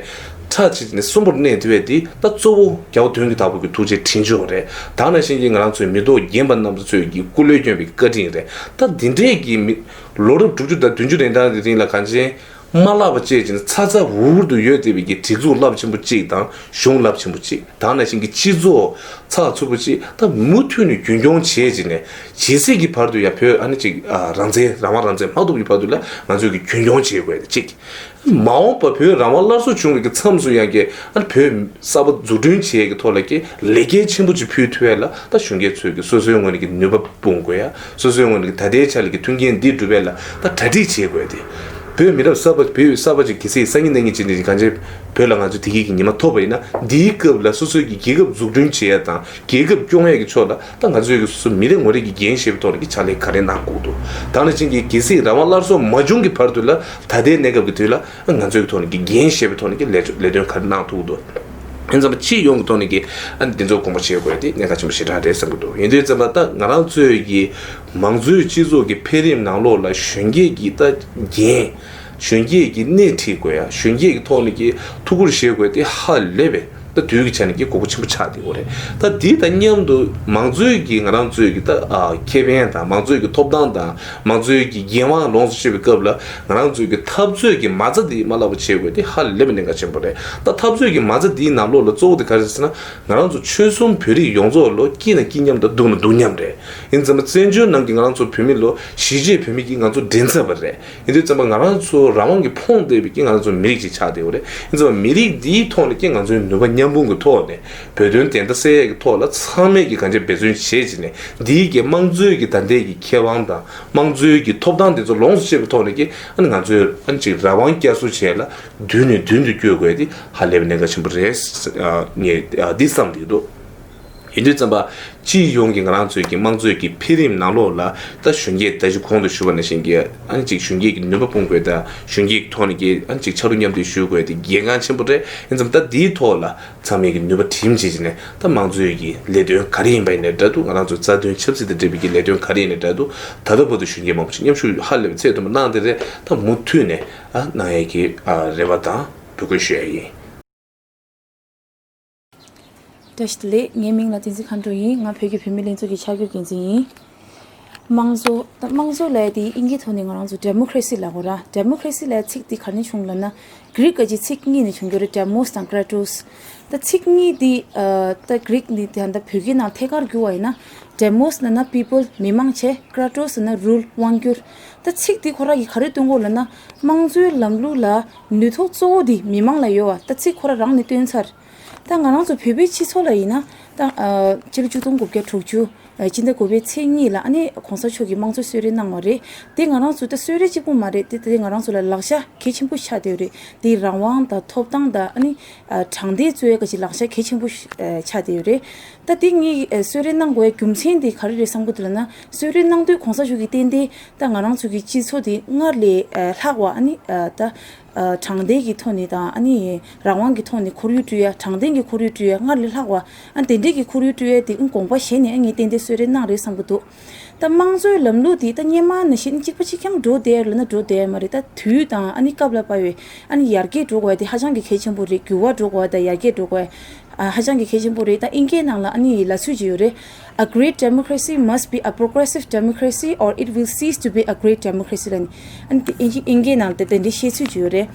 ཁྲ་ཅིག་ནས་གསོན་པོར་གནས་ཐུབ་པའི་འདི་ད་གཙོ་བོ་རྒྱལ་བ་དོན་གྱི་བདག་པོ་གི་ཐུགས་རྗེ་དྲིན་ཆེན་རེད། ད་ག་ནང་བཞིན་གྱི་ང་རང་ཚོའི་མི་ཐོག་རྒན་པ་རྣམ་པ་ཚོའི་གི་སྐུ་ལས་བསྐྱོན་པའི་བཀའ་དྲིན་རེད། ད་འདི་འདྲས་ཀྱི་མི་ལོ་རབས་དྲུག་ཅུ་དང་བདུན་ཅུ་རིང་གྲངས་ཀྱི་རིང་ལ་གང་ཅན། མ་བརླག་པ་བཅས་ཀྱི་ཚ་ཚ་འུར་འུར་དུ་ཡོད་བསྡད་པའི་གི་སྒྲིག་འཛུགས་རླབས་ཆེན་པོ་གཅིག་དང་གཞུང་རླབས་ཆེན་པོ་གཅིག་ད་ག་ནང་བཞིན་གྱི་སྤྱི་ཚོགས་ཚགས་ཚུད་པོ་གཅིག་ད་མུ་མཐུད་ནས་རྒྱུན་སྐྱོང་བྱས་ཀྱི་ནས་ཇི་སྲིད་ཀྱི་བར་དུ་ཡང་བོད་ཨ་ནི་གཅིག་ཨ་རང་བཙན་རང་དབང་རང་བཙན་མ་ཐོབ་ཀྱི་བར་དུ་ལ་ང་ཚོས་ཀྱི་རྒྱུན་སྐྱོང་བྱེད་དགོས་ཏེ་གཅིག་མ་འོངས་པ་བོད་རང་དབང་སླར་གསོ་བྱུང་བའི་གི་མཚམས་སུ་ཡང་གི་ཨ་ནི་བོད་གསར་པ་འཛུགས་སྐྲུན་བྱེད་ཀྱི་ཐོག་ལ་གི་ལེགས་སྐྱེས་ཆེན་པོ་ཅིག་ཕུལ་ཐུབ་ཡ་ལ་ད་གཞོན་སྐྱེས་ཚོས་ཀྱི་སོ་སོའི་ངོས་ནས་ཀྱི་ནུས་པ་སྤུངས་དགོས་ཡ། སོ་སོའི་ངོས་ནས་ཀྱི་ད་ལྟའི་ཆ་ལ་ཀྱི་མཐུན་རྐྱེན་འདི་སྒྲུབ་ཡ་ལ་ད་གྲ་སྒྲིག་བྱེད་དགོས་ཏེ། བོད་མི་རབས་གསར་པ་བོད་གསར་པ་ཅིག་གལ་སྲིད་སང་ཉིན་གནངས་ཉིན་ཅིག་ནས་གང་ཅི་བོད་ལ་ང་ཚོ་བདེ་སྐྱིད་ཀྱི་ཉི་མ་ཐོབ་པ་ཡིན་ན་འདིའི་སྐབས་ལ་སོ་སོའི་ཀྱི་རྒྱལ་ཁབ་འཛུགས་སྐྲུན་བྱེད་ཡ་དང་རྒྱལ་ཁབ་སྐྱོང་ཡ་གི་ཕྱོགས་ལ་ད་ང་ཚོའི་ཀྱི་སོ་སོ་མི་རེ་ངོ་རེ་ཀྱི་འགན་བཞེས་པའི་ཐོག་ནས་ཀྱི་ཕྱག་ལས་ག་རེ་གནང་དགོས་འདུག་ད་ག་ནང་བཞིན་གྱི་གལ་སྲིད་རང་དབང་སླར་གསོ་མ་བྱུང་གི་བར་དུ་ལ་ད་ལྟའི་གནས་སྐབས་ཀྱི་དུས་ལ་ང་ཚོའི་ཐོག་ནས་ཀྱི་འགན་བཞེས་པའི་ཐོག་ནས་ཀྱི་ལས་ལས་དོན་ག་རེ་གནང་ཐུབ་འདུག་ཡིན་ཙང་སྤྱི་ཡོངས་ཀྱི་ཐོག་ནས་ཀྱི་ཨ་ནི་འདི་ཚོ་དགོངས་པ་བཞེས་དགོས་དེ་གནད་འགག་ཆེན་པོ་ཞེ་དྲག་རེད་བསམ་གྱི་འདུག་ཡིན་དུས་ཙམ་པ་ད་ང་རང་ཚོའི་ཀྱི་མང་གཙོའི་སྤྱི་ཚོགས་ཀྱི་འཕེལ་རིམ་ནང་ལོགས་ལ་གཞོན་སྐྱེས་ཀྱི་ད་འགན་ གཞོན་སྐྱེས་ཀྱི་སྣེ་ཁྲིད་དགོས་ཡ། གཞོན་སྐྱེས་ཀྱི་ཐོག་ནས་ཀྱི་ཐུགས་ཁུར་བཞེས་དགོས་དེ་ཧ་ལས་པའི་ད་དུས་ཀྱི་ཆ་ནས་ཀྱི་དགོས་མཁོ་ཆེན་པོ་ཆགས་བསྡད་ཡོད་རེད། ད་འདི་དང་མཉམ་དུ་མང་གཙོའི་གི་ང་རང་ཚོའི་གི་ད་ཨ་ཁེ་ཕན་དང་མང་གཙོའི་གི་ཐོབ་ཐང་དང་མང་གཙོའི་གི་འགན་དབང་ལོངས་སུ་སྤྱོད་པའི་སྐབས་ལ་ང་རང་ཚོའི་གི་འཐབ་རྩོད་ཀྱི་མ་རྩ་འདི་མ་བརླག་པ་བྱེད་དགོས་དེ་ཧ་ལས་པའི་གནད་འགག་ཆེན་པོ་རེད། ད་འཐབ་རྩོད་ཀྱི་མ་རྩ་འདིའི་ནང་ལོགས་ལ་གཙོ་བོ་དེ་ག་རེ་ཟེར་ན། ང་རང་ཚོ་ཆོལ་གསུམ་བོད་རིགས་ཡོངས་རྫོགས་ལོ་སྐྱིད་ན་སྐྱིད་མཉམ་དང་སྡུག་ན་སྡུག་མཉམ་རེད། ཡིན་ཙང་མ་བཙན་བྱོལ་ནང་གི་ང་རང་ཚོ་བོད་མི་ལོ་གཞིས་བྱེས་བོད་མི་གིས་ང་ཚོ་འགྲན་ཚབ་པ་རེད། ཡིན་དུས་ཙམ་པ་ང་རང་ཚོ་རང་དབང་གིས་ཕོངས་བསྡད་པའི་གི་ང་རང་ཚོ་མི་རིགས་ཅིག་ཆགས་བསྡད་ཡོད་རེད། ཡིན་ཙང་མ་མི་རིགས་འདིའི་ཐོག་ནས་ཀྱི་ང་ཚོའི་ནུས་པ་མཉམ་སྤུངས་ཀྱི་ཐོག་ནས་བོད་དོན་བདེན་མཐའ་གསལ་ཡས་ཀྱི་ཐོག་ལ་ཚང་མས་ཀྱི་གང་ཅི་འབད་བརྩོན་བྱས་བྱས་ནས་འདིའི་གི་དམངས་གཙོའི་གི་ད་ལྟའི་གི་ཁེ་དབང་དང་དམངས་གཙོའི་གི་ཐོབ་ཐང་དེ་ཚོ་ལོངས་སུ་སྤྱད་པའི་ཐོག་ནས་ཀྱི་ཨ་ནི་ང་ཚོས་ཨ་ནི་ཅིག་རང་དབང་བསྐྱར་གསོ་བྱས་ལ་མདུན་ནས་མདུན་དུ་བསྐྱོད་དགོས་དེ་ཧ་ལས་པའི་གནད་འགག་ཆེན་པོ་རེད། ངས་འདི་བསམ་བསྡད་འདུག་ཡིན་དུས་ཙམ་པ་སྤྱི་ཡོངས་ཀྱི་ང་རང་ཚོའི་གི་དམངས་གཙོའི་གི་འཕེལ་རིམ་ནང་ལོགས་ལ་ད་གཞོན་སྐྱེས་ད་ཅི་གོང་དུ་ཞུས་པ་ནང་བཞིན་གྱི་ཨ་ནི་ཅིག་གཞོན་སྐྱེས་ཀྱི་ནུས་པ་སྤུངས་དགོས་དང་གཞོན་སྐྱེས་ཀྱི་ཐོག་ནས་ཀྱི་ཨ་ནི་ཅིག་ཕྱག་རོགས་མཉམ་འདེགས་ཞུ་དགོས་དེ་གལ་འགངས་ཆེན་པོ་རེད། ཡིན་ཙམ་ད་འདིའི་ཐོག་ལ་ཚང་མས་ཀྱི་ནུས་པ་བསྒྲིམས་བྱས་བྱས་ནས་ད་དམངས་གཙོའི་གི་ལས་དོན་ག་རེ་ཡིན་པ་ཡིན་ནའི་འདྲ་འདུག་ང་རང་ཚོའི་རྩ་དོན་ཆབ་སྲིད་དང་འབྲེལ་བའི་གི་ལས་དོན་ག་རེ་ཡིན་ནའི་འདྲ་འདུག་ད་ལྟ་བར་དུ་གཞོན་སྐྱེས་མང་པོ་ཞིག་མཉམ་ཞུགས་ཧ་ལས་པའི་ཚད་མཐོན་པོ་གནང་བསྡད་རེད། ད་མུ་མཐུད་ནས་ཨ་གནང་ཡས་ཀྱི་ཨ་རེ་བ་དང་འབོད་སྐུལ་ཞུ་ཡ་ཡིན། བཀྲ་ཤིས་བདེ་ལེགས། ངའི་མིང་ལ་བསྟན་འཛིན་མཁའ་འགྲོ་ཡིན། ང་བོད་ཀྱི་བུད་མེད་ལྷན་ཚོགས་ཀྱི་ཆ་བགོས་འགན་འཛིན་ཡིན། དམངས་གཙོ། ད་དམངས་གཙོ་ལབ་ཡ་དེ་ཨིན་སྐད་ཐོག་ནས་ང་རང་ཚོ་ཌེ་མོ་ཀ་རེ་སི་ལབ་དགོས་ར། ཌེ་མོ་ཀ་རེ་སི་ལབ་ཡ་ཚིག་དེ་ག་ནས་བྱུང་ལབ་ན། གྷི་རིག་སྐད་ཀྱི་ཚིག་གཉིས་ནས་བྱུང་གི་རེད། ཌེ་མོས་དང་ཀྲ་ཏོས། ད་ཚིག་གཉིས་དེ་ཨ་ད་གྷི་རིག་ནས་ད་ལྟ་བོད་སྐད་ནང་ཐད་ཀར་བསྒྱུར་བ་ཡིན་ན། ཌེ་མོས་ལབ་ན་པི་པལ་མི་དམངས་བྱས། ཀྲ་ཏོས་ལབ་ན་རུལ་དབང་བསྒྱུར། ད་ཚིག་དེ་ཁོ་རང་གིས་ག་རེ་སྟོན་གོ་ལབ་ན། དམངས་གཙོའི་ལམ་ལུགས་ལ་ནུས་ཐོག་གཙོ་བོ་དེ་མི་དམངས་ལ་ཡོད་པ་ད་ཚིག་ཁོ་རང་རང་ནས་སྟོན་ཚར། ད་ང་རང་ཚོ་བོད་པའི་སྤྱི་ཚོགས་ལ་ཡིན་ན་ད་ཨ་ཕྱི་ལོ་ཆིག་སྟོང་དགུ་བརྒྱ་དྲུག་ཅུ་ཨ་སྤྱི་ཟླ་དགུ་པའི་ཚེས་གཉིས་ལ་ཨ་ནི་གོང་ས་མཆོག་གིས་དམངས་གཙོ་གསོལ་རས་གནང་བ་རེད། དེ་ང་རང་ཚོ་ད་གསོལ་རས་གཅིག་པུ་མ་རེད། དེ་དེ་ང་རང་ཚོ་ལ་ལག་ཆ་གལ་ཆེན་པོ་ཆགས་བསྡད་ཡོད་རེད། དེ་རང་དབང་དང་ཐོབ་ཐང་དང་ཨ་ནི་ཨ་དྲང་བདེན་རྩོད་ཡ་ག་ཅིག་ལག་ཆ་གལ་ཆེན་པོ་ཞིག་ཨ་ཆགས་བསྡད་ཡོད་རེད། ད་དེ་ངས་ཨ་གསོལ་རས་གནང་དགོས་ཡ་རྒྱུ་མཚན་དེ་ག་རེ་རེད་བསམ་གི་འདུག་ལབ་ན། གསོལ་རས་གནང་དུས་གོང་ས་མཆོག་གིས་ཏན་ཏན་ད་ང་རང་ཚོ་གི་སྤྱི་ཚོགས་དེ་སྔར་ལས་ཨ་ལྷག་པ་ཨ་ནི་ཨ་ད། ཨ་དྲང་བདེན་གྱི་ཐོག་ནས་དང་ཨ་ནི་རང་དབང་གི་ཐོག་ནས་ཁོར་ཡུག་བསྐྲུན་ཡ། དྲང་བདེན་གྱི་ཁོར་ཡུག་བསྐྲུན་ཡ། སྔར་ལས་ལྷག་པ་ཨ་དེ་འདྲས་ཀྱི་ཁོར་ཡུག་བསྐྲུན་ཡ་དེ་ཨ་དགོངས་པ་བཞེས་ནས་ཨ་ངས་ཏན་ཏན་གསོལ་རས་གནང་རེད་བསམ་གྱི་འདུག་ད་དམངས་གཙོའི་ལམ་ལུགས་དེ་ད་སྔོན་མ་ནང་བཞིན་གཅིག་པ་གཅིག་རྐྱང་འགྲོ་བསྡད་ཡ་ལབ་ན་འགྲོ་བསྡད་ཡ་མ་རེད། ད་དུས་དང་ཨ་ནི་སྐབས་ལ་བབས་པའི་ཨ་ནི་ཡར་རྒྱས་འགྲོ་དགོས་ཡ་དེ་ཧ་ཅང་གི་གལ་ཆེན་པོ་རེད། འགྱུར་བ་འགྲོ་དགོས་ཡ་དང་ཡར་རྒྱས་འགྲོ་དགོས་ཡ་ཨ་ཧ་ཅང་གི་གལ་ཆེན་པོ་རེད། ད་ཨིན་སྐད་ནང་ལ་ཨ་ནི་ལབ་ཚུལ་ཅིག་ཡོད་རེད། A great democracy must be a progressive democracy or it will cease to be a great democracy ལབ་ནས། ཨ་ནི་དེ་ཨིན་ཨིན་སྐད་ནང་དེ་དེ་འདྲའི་བཤད་ཚུལ་ཅིག་ཡོད་རེད།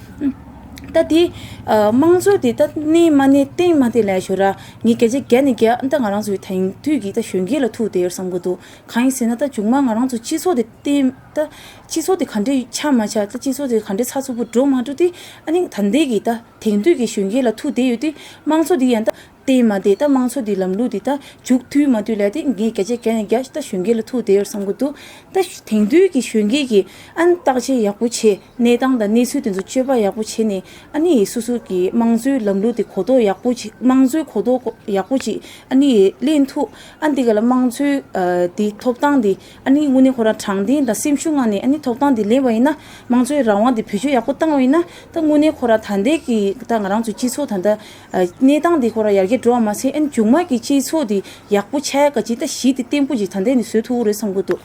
ཨ་ད་དེ་ཨ་དམངས་གཙོ་དེ་ད་གནས་མ་གནས་བརྟན་མ་བརྟན་ལབ་ཡ་ཞོར་ར་ངས་བརྒྱ་ཆ་བརྒྱ་ནས་བརྒྱ་ད་ང་རང་ཚོའི་དེང་དུས་ཀྱི་ད་གཞོན་སྐྱེས་ལ་ཐུག་བསྡད་ཡོད་བསམ་གྱི་འདུག་གང་ཡིན་ཟེར་ན་ད་མཇུག་མ་ང་རང་ཚོ་སྤྱི་ཚོགས་དེ་བརྟན་ད་སྤྱི་ཚོགས་དེ་ག་འདྲས་ཆགས་མ་ཆགས། ད་སྤྱི་ཚོགས་དེ་ག་འདྲས་ཚགས་ཚུད་པོ་འགྲོ་མ་འགྲོ་དེ་ཨ་ནི་ད་ལྟའི་གི་ད་དེང་དུས་ཀྱི་གཞོན་སྐྱེས་ལ་ཐུག་བསྡད་ཡོད་དུས་དམངས་གཙོ་དེ་ཡང་ད། བརྟན་མ་བརྟན། ད་དམངས་གཙོ་འདི་ལམ་ལུགས་འདི་ད་མཇུག་མཐུད་མ་མཐུད་ལབ་དེ་ངས་བརྒྱ་ཆ་བརྒྱ་ནས་བརྒྱ་ད་གཞོན་སྐྱེས་ལ་ཐུག་བསྡད་ཡོད་བསམ་གྱི་འདུག་ད་དེང་དུས་ཀྱི་གཞོན་སྐྱེས་ཀྱིས་ཨ་ནི་བརྟག་དཔྱད་ཡག་པོ་བྱས། གནས་སྟངས་དང་གནས་ཚུལ་དེ་ཚོ་དཔྱད་པ་ཡག་པོ་བྱས་ནས་ཨ་ནི་སོ་སོ་གི་དམངས་གཙོའི་ལམ་ལུགས་དེ་གོ་རྟོགས་ཡག་པོ་བྱེད། དམངས་གཙོའི་གོ་རྟོགས་ཡག་པོ་བྱེད་ཨ་ནི་ལེན་ཐུབ། ཨ་ནི་དེ་ག་ལ་དམངས་གཙོའི་ཨ་དེ་ཐོབ་ཐང་དེ་ཨ་ནི་དངོས་གནས་ཁོ་རང་དྲང་བདེན་དང་སེམས་ཤུགས་ངང་ནས་ཨ་ནི་ཐོབ་ཐང་དེ་ལེན་པ་ཡིན་ན་དམངས་གཙོའི་རང་དབང་དེ་བེད་སྤྱོད་ཡག་པོ་བཏང་བ་ཡིན་ན་ད་དངོས་གནས་ཁོ་རང་ད་ལྟའི་གི་ད་ང་རང་ཚོའི་སྤྱི་ཚོགས་ད་ལྟ། ཨ་གནས་སྟངས་འདི་ཁོ་རང་ཡར་རྒྱས་འགྲོ་བ་མ་ཟད་ཨ་ནི་མཇུག་མ་གི་སྤྱི་ཚོགས་འདི་ཡག་པོ་ཆགས་ཡག་གི་ད་གཞི་འདི་བརྟན་པོ་ཅིག་ད་ལྟ་ནས་བཟོ་ཐུབ་ཀྱི་རེད་བསམ་གྱི་འདུག་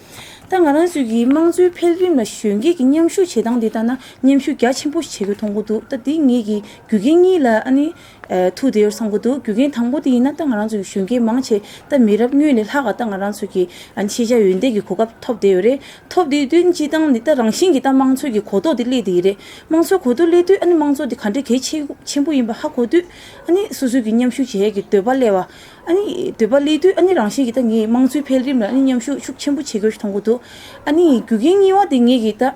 ད་ང་རང་ཚོའི་གི་དམངས་གཙོའི་འཕེལ་རིམ་ལ་གཞོན་སྐྱེས་ཀྱི་མཉམ་ཞུགས་བྱེད་སྟངས་འདི་ལྟ་ན་མཉམ་ཞུགས་རྒྱ་ཆེན་པོ་ཞིག་བྱེད་དགོས་མཐོང་གི་འདུག་ད་འདི་ངེད་ཀྱི་རྒྱུ་རྐྱེན་གཉིས་ལ་ཨ་ནི་ཨ་ཐུག་བསྡད་ཡོད་བསམ་གྱི་འདུག་རྒྱུ་རྐྱེན་དང་པོ་དེ་ཡིན་ན་ད་ང་རང་ཚོའི་གི་གཞོན་སྐྱེས་མང་ཆེ་ད་མི་རབས་སྔོན་ལས་ལྷག་ག་ད་ང་རང་ཚོའི་གི་ཨ་ནི་ཤེས་བྱ་ཡོན་ཏན་གྱི་གོ་སྐབས་ཐོབ་བསྡད་ཡོད་རེད། ཐོབ་དེ་དུས་སྤྱིར་བཏང་ནི་ད་རང་བཞིན་གྱིས་ད་དམངས་གཙོའི་གི་གོ་རྟོགས་དེ་སླེབས་དེ་ཡིན་རེད། དམངས་གཙོའི་གོ་རྟོགས་སླེབས་དུས་ཨ་ནི་དམངས་གཙོ་དེ་ག་འདྲས་གལ་ཆེ་ཆེན་པོ་ཡིན་པ་ཧ་གོ་དུས་ཨ་ནི་སོ་སོའི་གི་མཉམ་ཞུགས་བྱེད་ཡས་ཀྱི་འདོད་པ་སླེབས་པ། ཨ་ནི་འདོད་པ་སླེབས་དུས་ཨ་ནི་རང་བཞིན་གྱིས་ད་ངས་དམངས་གཙོའི་འཕེལ་རིམ་ལ་ཨ་ནི་མཉམ་ཞུགས་ཤུགས་ཆེན་པོ་བྱེད་དགོས་ཞེས་མཐོང་གི་འདུག་ཨ་ནི་རྒྱུ་རྐྱེན་གཉིས་པ་དེ་ངེད་ཀྱིས་ད་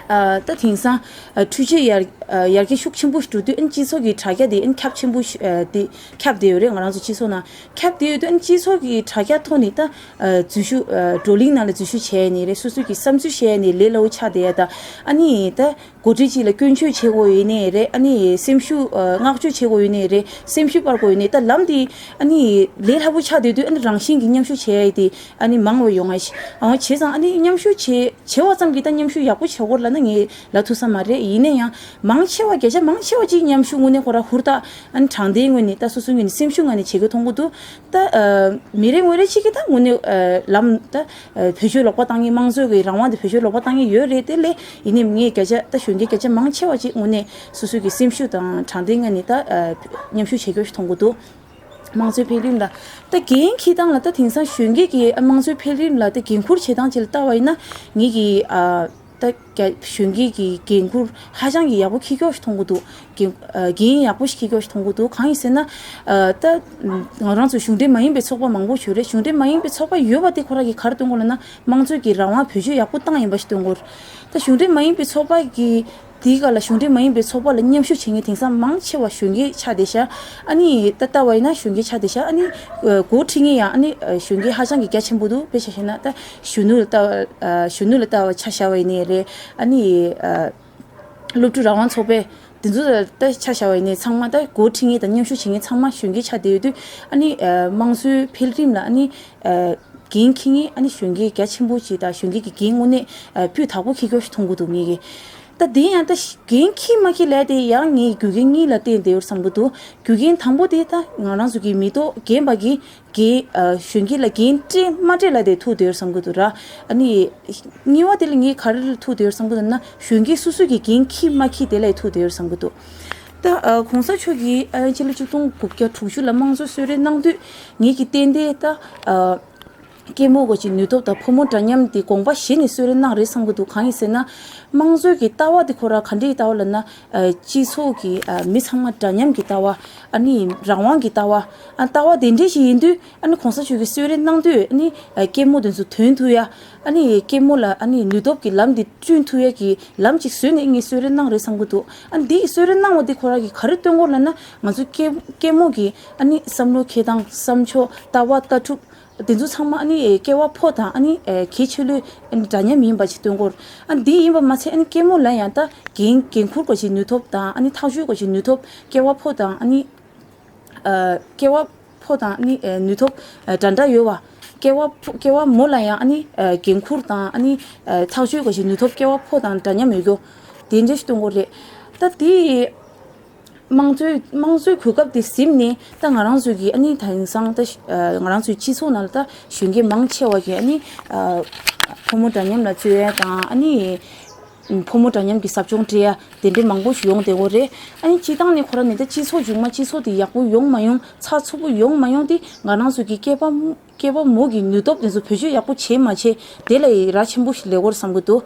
ཨ་ད་དེང་སང་ཨ་འཕྲུལ་ཆས་ཡར་ཨ་ཡར་རྒྱས་ཤུགས་ཆེན་པོ་ཞིག་འགྲོ་དུས་ཨ་ནི་སྤྱི་ཚོགས་ཀྱི་དྲ་རྒྱ་དེ་ཨ་ནི་ཁྱབ་ཆེན་པོ་ཞིག་ཨ་དེ་ཁྱབ་བསྡད་ཡོད་རེད། ང་རང་ཚོ་སྤྱི་ཚོགས་ནང་ཁྱབ་བསྡད་ཡོད་དུས་ཨ་ནི་སྤྱི་ཚོགས་ཀྱི་དྲ་རྒྱ་ཐོག་ནས་ད། ཨ་འཛུལ་ཞུགས་ཨ་བགྲོ་གླེང་ནང་ལ་འཛུལ་ཞུགས་བྱས་ནས་རེད། སོ་སོའི་གི་བསམ་ཚུལ་བཤད་ནས་ལས་སླ་བོ་ཆགས་བསྡད་ཡ་ད་ཨ་ནི་ད་འགོ་ཁྲིད་ཅིག་ལ་སྐྱོན་བརྗོད་བྱེད་དགོས་ཡོད་ནའི་རེད། ཨ་ནི་སེམས་ཤུགས་ཨ་བསྔགས་བརྗོད་བྱེད་དགོས་ཡོད་ནའི་རེད། སེམས་ཤུགས་སྤར་དགོས་ཡོད་ནའི་ད་ལམ་དེ་ཨ་ནི་ལས་སླ་བོ་ཆགས་བསྡད་དུས་ཨ་ནི་རང་བཞིན་གྱི་མཉམ་ཞུགས་བྱས་ཡ་དེ་ཨ་ནི་མང་བ་ཡོང་ང་ཞིག་ཨ་བྱས་ཙང་ཨ་ནི་མཉམ་ཞུགས་བྱས། བྱེད་པ་ཙམ་གྱིས་ད་མཉམ་ཞུགས་ཡག་པོ་བྱེད་དགོས་ལབ་ན་ངས་ལབ་ཐུབ་ས་མ་རེད། ཡིན་ན་ཡང་མང་ཆེ་བ་བརྒྱ་ཆ་མང་ཆེ་བ་ཅིག་མཉམ་ཞུགས་དངོས་གནས་ཁོ་རང་ཧུར་ཐག་ཨ་ནི་དྲང་བདེན་ངོས་ནས་ད་སོ་སོའི་ངོས་ནས་སེམས་ཤུགས་ངང་ནས་བྱེད་དགོས་མཐོང་གི་འདུག་ད་ཨ་མི་རེ་ངོ་རེ་གཅིག་གིས་ད་དངོས་གནས་ཨ་ལམ་ད་ཨ་བེད་སྤྱོད་ལོག་པ་བཏང་མཁན་དམངས་གཙོའི་གི་རང་དབང་དེ་བེད་སྤྱོད་ལོག་པ་བཏང་མཁན་ཡོད་རེད། དེ་ལས་ཡིན་ནའི་ངས་བརྒྱ་ཆ་ད་གཞོན་སྐྱེས་བརྒྱ་ཆ་མང་ཆེ་བ་ཅིག་དངོས་གནས་སོ་སོའི་གི་སེམས་ཤུགས་དང་དྲང་བདེན་ངང་ནས་ད་ཨ་མཉམ་ཞུགས་བྱེད་ཀྱི་ཡོད་ཞེས་མཐོང་གི་འདུག་དམངས་གཙོའི་འཕེལ་རིམ་ལ་ད་འགན་འཁྱེར་སྟངས་ལ་ད་དེང་སང་གཞོན་སྐྱེས་ཀྱི་དམངས་གཙོའི་འཕེལ་རིམ་ལ་ད་འགན་འཁུར་བྱེད་སྟངས་ཅིག་ལ་ལྟ་བ་ཡིན་ན་ངེད་ཀྱི་ཨ་ད་རྒྱ་གཞོན་སྐྱེས་ཀྱི་འགན་འཁུར་ཧ་ཅང་གི་ཡག་པོ་འཁྱེར་ཀྱོག་ཞིག་མཐོང་གི་འདུག་འགན་ཨ་འགན་ཡག་པོ་ཞིག་འཁྱེར་ཀྱོག་ཞིག་མཐོང་གི་འདུག་གང་ཡིན་ཟེར་ན་ཨ་ད་ང་རང་ཚོ་གཞུང་འབྲེལ་མ་ཡིན་པའི་ཚོགས་པ་མང་པོ་ཡོད་རེད། གཞུང་འབྲེལ་མ་ཡིན་པའི་ཚོགས་པ་ཡོད་པ་དེ་ཁོ་རང་གིས་ག་རེ་སྟོན་གྱི་ཡོད་ལབ་ན་དམངས་གཙོའི་གི་རང་དབང་བེད་སྤྱོད་ཡག་པོ་བཏང་ཡིན་པ་ཞིག་སྟོན་གྱི་ཡོད་རེད། ད་གཞུང་འབྲེལ་མ་ཡིན་པའི་ཚོགས་པ་གི་དེའི་སྒང་ལ་གཞུང་འབྲེལ་མ་ཡིན་པའི་ཚོགས་པ་ལ་མཉམ་ཞུགས་བྱེད་མཁན་དེང་སང་མང་ཆེ་བ་གཞོན་སྐྱེས་ཆགས་བསྡད་ཤག་ཨ་ནི་ད་ལྟ་བ་ཡིན་ན་གཞོན་སྐྱེས་ཆགས་བསྡད་ཤག་ཨ་ནི་འགོ་ཁྲིད་མཁན་ཡང་ཨ་ནི་གཞོན་སྐྱེས་ཧ་ཅང་གི་རྒྱ་ཆེན་པོ་འདུག་དཔེ་ཆ་བཞག་ན་ད་གཞོན་ནུ་ལ་ལྟ་བ་གཞོན་ནུ་ལ་ལྟ་བ་ཆ་བཞག་པ་ཡིན་ནའི་རེད། ཨ་ནི་སློབ་ཕྲུག་རང་དབང་ཚོགས་པའི་དེ་ཚོ་ལ་ལྟ་ཆ་བཞག་པ་ཡིན་ནའི་ཚང་མ་ད་འགོ་ཁྲིད་མཁན་དང་མཉམ་ཞུགས་བྱེད་མཁན་ཚང་མ་གཞོན་སྐྱེས་ཆགས་བསྡད་ཡོད་དུས་ཨ་ནི་དམངས་གཙོའི་འཕེལ་རིམ་ལ་ཨ་ནི། འགན་འཁྱེར་མཁན་ཨ་ནི་གཞོན་སྐྱེས་རྒྱ་ཆེན་པོ་ཅིག་དང་གཞོན་སྐྱེས་ཀྱི་འགན་དངོས་གནས་སྤུས་དག་པོ་འཁྱེར་ཀྱོག་ཞིག་མཐོང་གི་འདུག་ངེད་ཀྱིས། ད་དེ་ཡང་ད་འགན་འཁྱེར་མ་འཁྱེར་ལབ་དེ་ཡང་ངས་རྒྱུ་རྐྱེན་གཉིས་ལ་བརྟེན་བསྡད་ཡོད་བསམ་གྱི་འདུག་རྒྱུ་རྐྱེན་དང་པོ་དེ་ད་ང་རང་ཚོ་གི་མི་ཐོག་རྒན་པ་གིས་འགན་གཞོན་སྐྱེས་ལ་འགན་སྤྲད་མ་སྤྲད་ལབ་དེ་ཐུག་བསྡད་ཡོད་བསམ་གྱི་འདུག་ར། ཨ་ནི་གཉིས་པ་དེ་ལ་ངས་ག་རེ་ལ་ཐུག་བསྡད་ཡོད་བསམ་གྱི་འདུག་ན་གཞོན་སྐྱེས་སོ་སོ་གི་འགན་འཁྱེར་མ་འཁྱེར་དེ་ལ་ཐུག་བསྡད་ཡོད་བསམ་གྱི་འདུག་ད་གོང་ས་མཆོག་གིས་ཕྱི་ལོ་ཆིག་སྟོང་དགུ་བརྒྱ་དྲུག་ཅུ་ལ་དམངས་གཙོ་གསོལ་རས་གནང་དུས་ངེད་ཀྱི་ཏན་ཏན་ད། སྐྱེས་མ་གོ་ཅིག་ནུས་སྟོབས་དང་ཕོ་མོ་འདྲ་མཉམ་དེ་དགོངས་པ་བཞེས་ནས་གསོལ་རས་གནང་རེད་བསམ་གྱི་འདུག་གང་ཡིན་ཟེར་ན། དམངས་གཙོའི་གི་ལྟ་བ་དེ་ཁོ་རང་ག་འདྲའི་ལྟ་བ་ལབ་ན། སྤྱི་ཚོགས་ཀྱི་མི་ཚང་མ་འདྲ་མཉམ་གྱི་ལྟ་བ། ཨ་ནི་རང་དབང་གི་ལྟ་བ། ལྟ་བ་དེ་འདྲ་ཞིག་ཡིན་དུས་ཨ་ནི་གོང་ས་མཆོག་གིས་གསོལ་རས་གནང་དུས་ཨ་ནི་སྐྱེས་མ་དེ་ཚོ་དོན་ཐུབ་ཡ། ཨ་ནི་སྐྱེས་མ་ལ་ཨ་ནི་ནུས་སྟོབས་ཀྱི་ལམ་དེ་བསྐྲུན་ཐུབ་ཡ་གི་ལམ་ཅིག་བཟོས་ནས་ངས་གསོལ་རས་གནང་རེད་བསམ་གྱི་འདུག་ཨ་ནི་འདི་གསོལ་རས་གནང་བ་དེ་ཁོ་རང་གིས་ག་རེ་སྟོན་གྱི་ཡོད་ལབ་ན་ང་ཚོ་སྐྱེས་སྐྱེས་མ་གི་ཨ་ནི་བསམ་བློ་འཁྱེར་སྟངས་བསམ་ཕྱོགས་ལྟ་བ་ལྟ་གྲུབ། དེ་ཚོ་ཚང་མ་ཨ་ནི་སྐྱེ་བ་ཕོ་དང་ཨ་ནི་གལ་ཆེ་ལོས་ཨ་ནི་འདྲ་མཉམ་ཡིན་པ་ཞིག་སྟོན་གྱི་ཡོད། ཨ་ནི་འདི་ཡིན་པ་མ་ཚད་ཨ་ནི་སྐྱེས་མ་ལ་ཡང་ད་འགན་འགན་འཁུར་དགོས་ཀྱི་ནུས་སྟོབས་དང་ཨ་ནི་ཐག་གཅོད་དགོས་ཀྱི་ནུས་སྟོབས་སྐྱེ་བ་ཕོ་དང་ཨ་ནི་སྐྱེ་བ་ཕོ་དང་ཨ་ནི་ནུས་སྟོབས་འདྲ་འདྲ་ཡོད་པ། སྐྱེ་བ་ཕོ་སྐྱེ་བ་མོ་ལ་ཡང་ཨ་ནི་འགན་འཁུར་དང་ཨ་ནི་ཐག་གཅོད་དགོས་ཀྱི་ནུས་སྟོབས་སྐྱེ་བ་ཕོ་དང་འདྲ་མཉམ་ཡོད་རྒྱུ་དེ་འདྲ་ཞིག་སྟོན་གྱི་ཡོད་རེད། ད་དེ། དམངས་གཙོའི་དམངས་གཙོའི་གོ་སྐབས་དེ་ཟིན་ནས་ད་ང་རང་ཚོས་ཀྱི་ཨ་ནི་དེང་སང་ད་ང་རང་ཚོའི་སྤྱི་ཚོགས་ནང་ལ་ད་གཞོན་སྐྱེས་མང་ཆེ་བ་གིས་ཨ་ནི་ཕོ་མོ་འདྲ་མཉམ་ལ་རྩོད་ཡ་དང་ཨ་ནི་ཕོ་མོ་འདྲ་མཉམ་གྱི་ཟབ་སྦྱོང་སྤྲད་ཡ་དེ་འདྲའི་མང་པོ་ཞིག་ཡོང་བསྡད་ཡོད་རེད། ཨ་ནི་སྤྱིར་བཏང་ནས་ཁོ་རང་ནི་ད་སྤྱི་ཚོགས་བྱུང་མ་སྤྱི་ཚོགས་དེ་ཡག་པོ་ཡོང་མ་ཡོང་ཚགས་ཚུད་པོ་ཡོང་མ་ཡོང་དེ་ང་རང་ཚོ་གི་སྐྱེས་པ་སྐྱེས་པ་མོ་གི་ནུས་སྟོབས་དེ་ཚོ་བེད་སྤྱོད་ཡག་པོ་བྱེད་མ་བྱེད་དེ་ལ་ཡི་རག་ཆེན་པོ་ཞིག་ལས་ཀྱི་ཡོད་རེད་བསམ་གྱི་འདུག་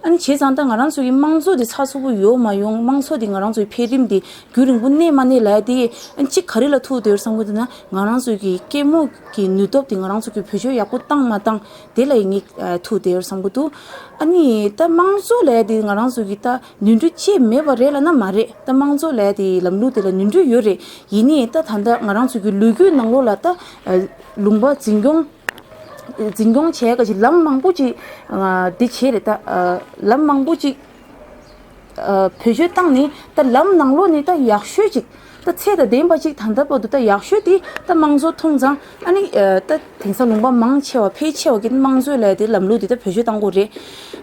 ཨ་ནི་བྱས་ཙང་ད་ང་རང་ཚོ་གི་དམངས་གཙོ་དེ་ཚགས་ཚུད་པོ་ཡོད་མ་ཡོང་དམངས་གཙོ་དེ་ང་རང་ཚོའི་འཕེལ་རིམ་དེ་རྒྱུན་རིང་པོ་གནས་མ་གནས་ལབ་ཡ་དེ་ཨ་ནི་གཅིག་ག་རེ་ལ་ཐུག་བསྡད་ཡོད་རེད་བསམ་གྱི་འདུག་ན་ང་རང་ཚོ་གི་སྐྱེས་མ་གི་ནུས་སྟོབས་དེ་ང་རང་ཚོ་གི་བེད་སྤྱོད་ཡག་པོ་བཏང་མ་བཏང་དེ་ལ་ཡི་ངེས་ཐུག་བསྡད་ཡོད་རེད་བསམ་གྱི་འདུག་ཨ་ནི་ད་དམངས་གཙོ་ལབ་ཡ་དེ་ང་རང་ཚོ་གི་ད་ནོར་འཁྲུལ་ཅི་མེད་པ་རེད་ལབ་ན་མ་རེད། ད་དམངས་གཙོ་ལབ་ཡ་དེ་ལམ་ལུགས་དེ་ལ་ནོར་འཁྲུལ་ཡོད་རེད། ཡིན་ནའི་ད་ད་ལྟ་ང་རང་ཚོ་གི་ལོ་རྒྱུས་ནང་ལོགས་ལ་ད་ལུང་པ་འཛིན་སྐྱོང་འཛིན་སྐྱོང་བྱས་ཀ་ཅིག་ལམ་མང་པོ་ཅིག་འདི་བྱས་རེད། ད་ལམ་མང་པོ་ཅིག་བེད་སྤྱོད་བཏང་ནས་ད་ལམ་ནང་ལོགས་ནས་ད་ཡག་ཤོས་ཅིག་ད་ཚད་དང་ལྡན་པ་ཅིག་ད་ལྟ་བར་དུ་ད་ཡག་ཤོས་དེ་ད་དམངས་གཙོ་མཐོང་ཙང་ཨ་ནི་ད་དེང་སང་ལུང་པ་མང་ཆེ་བ་ཕལ་ཆེ་བ་གིས་དམངས་གཙོ་ལབ་དེ་ལམ་ལུགས་དེ་ད་བེད་སྤྱོད་བཏང་དགོས་རེད།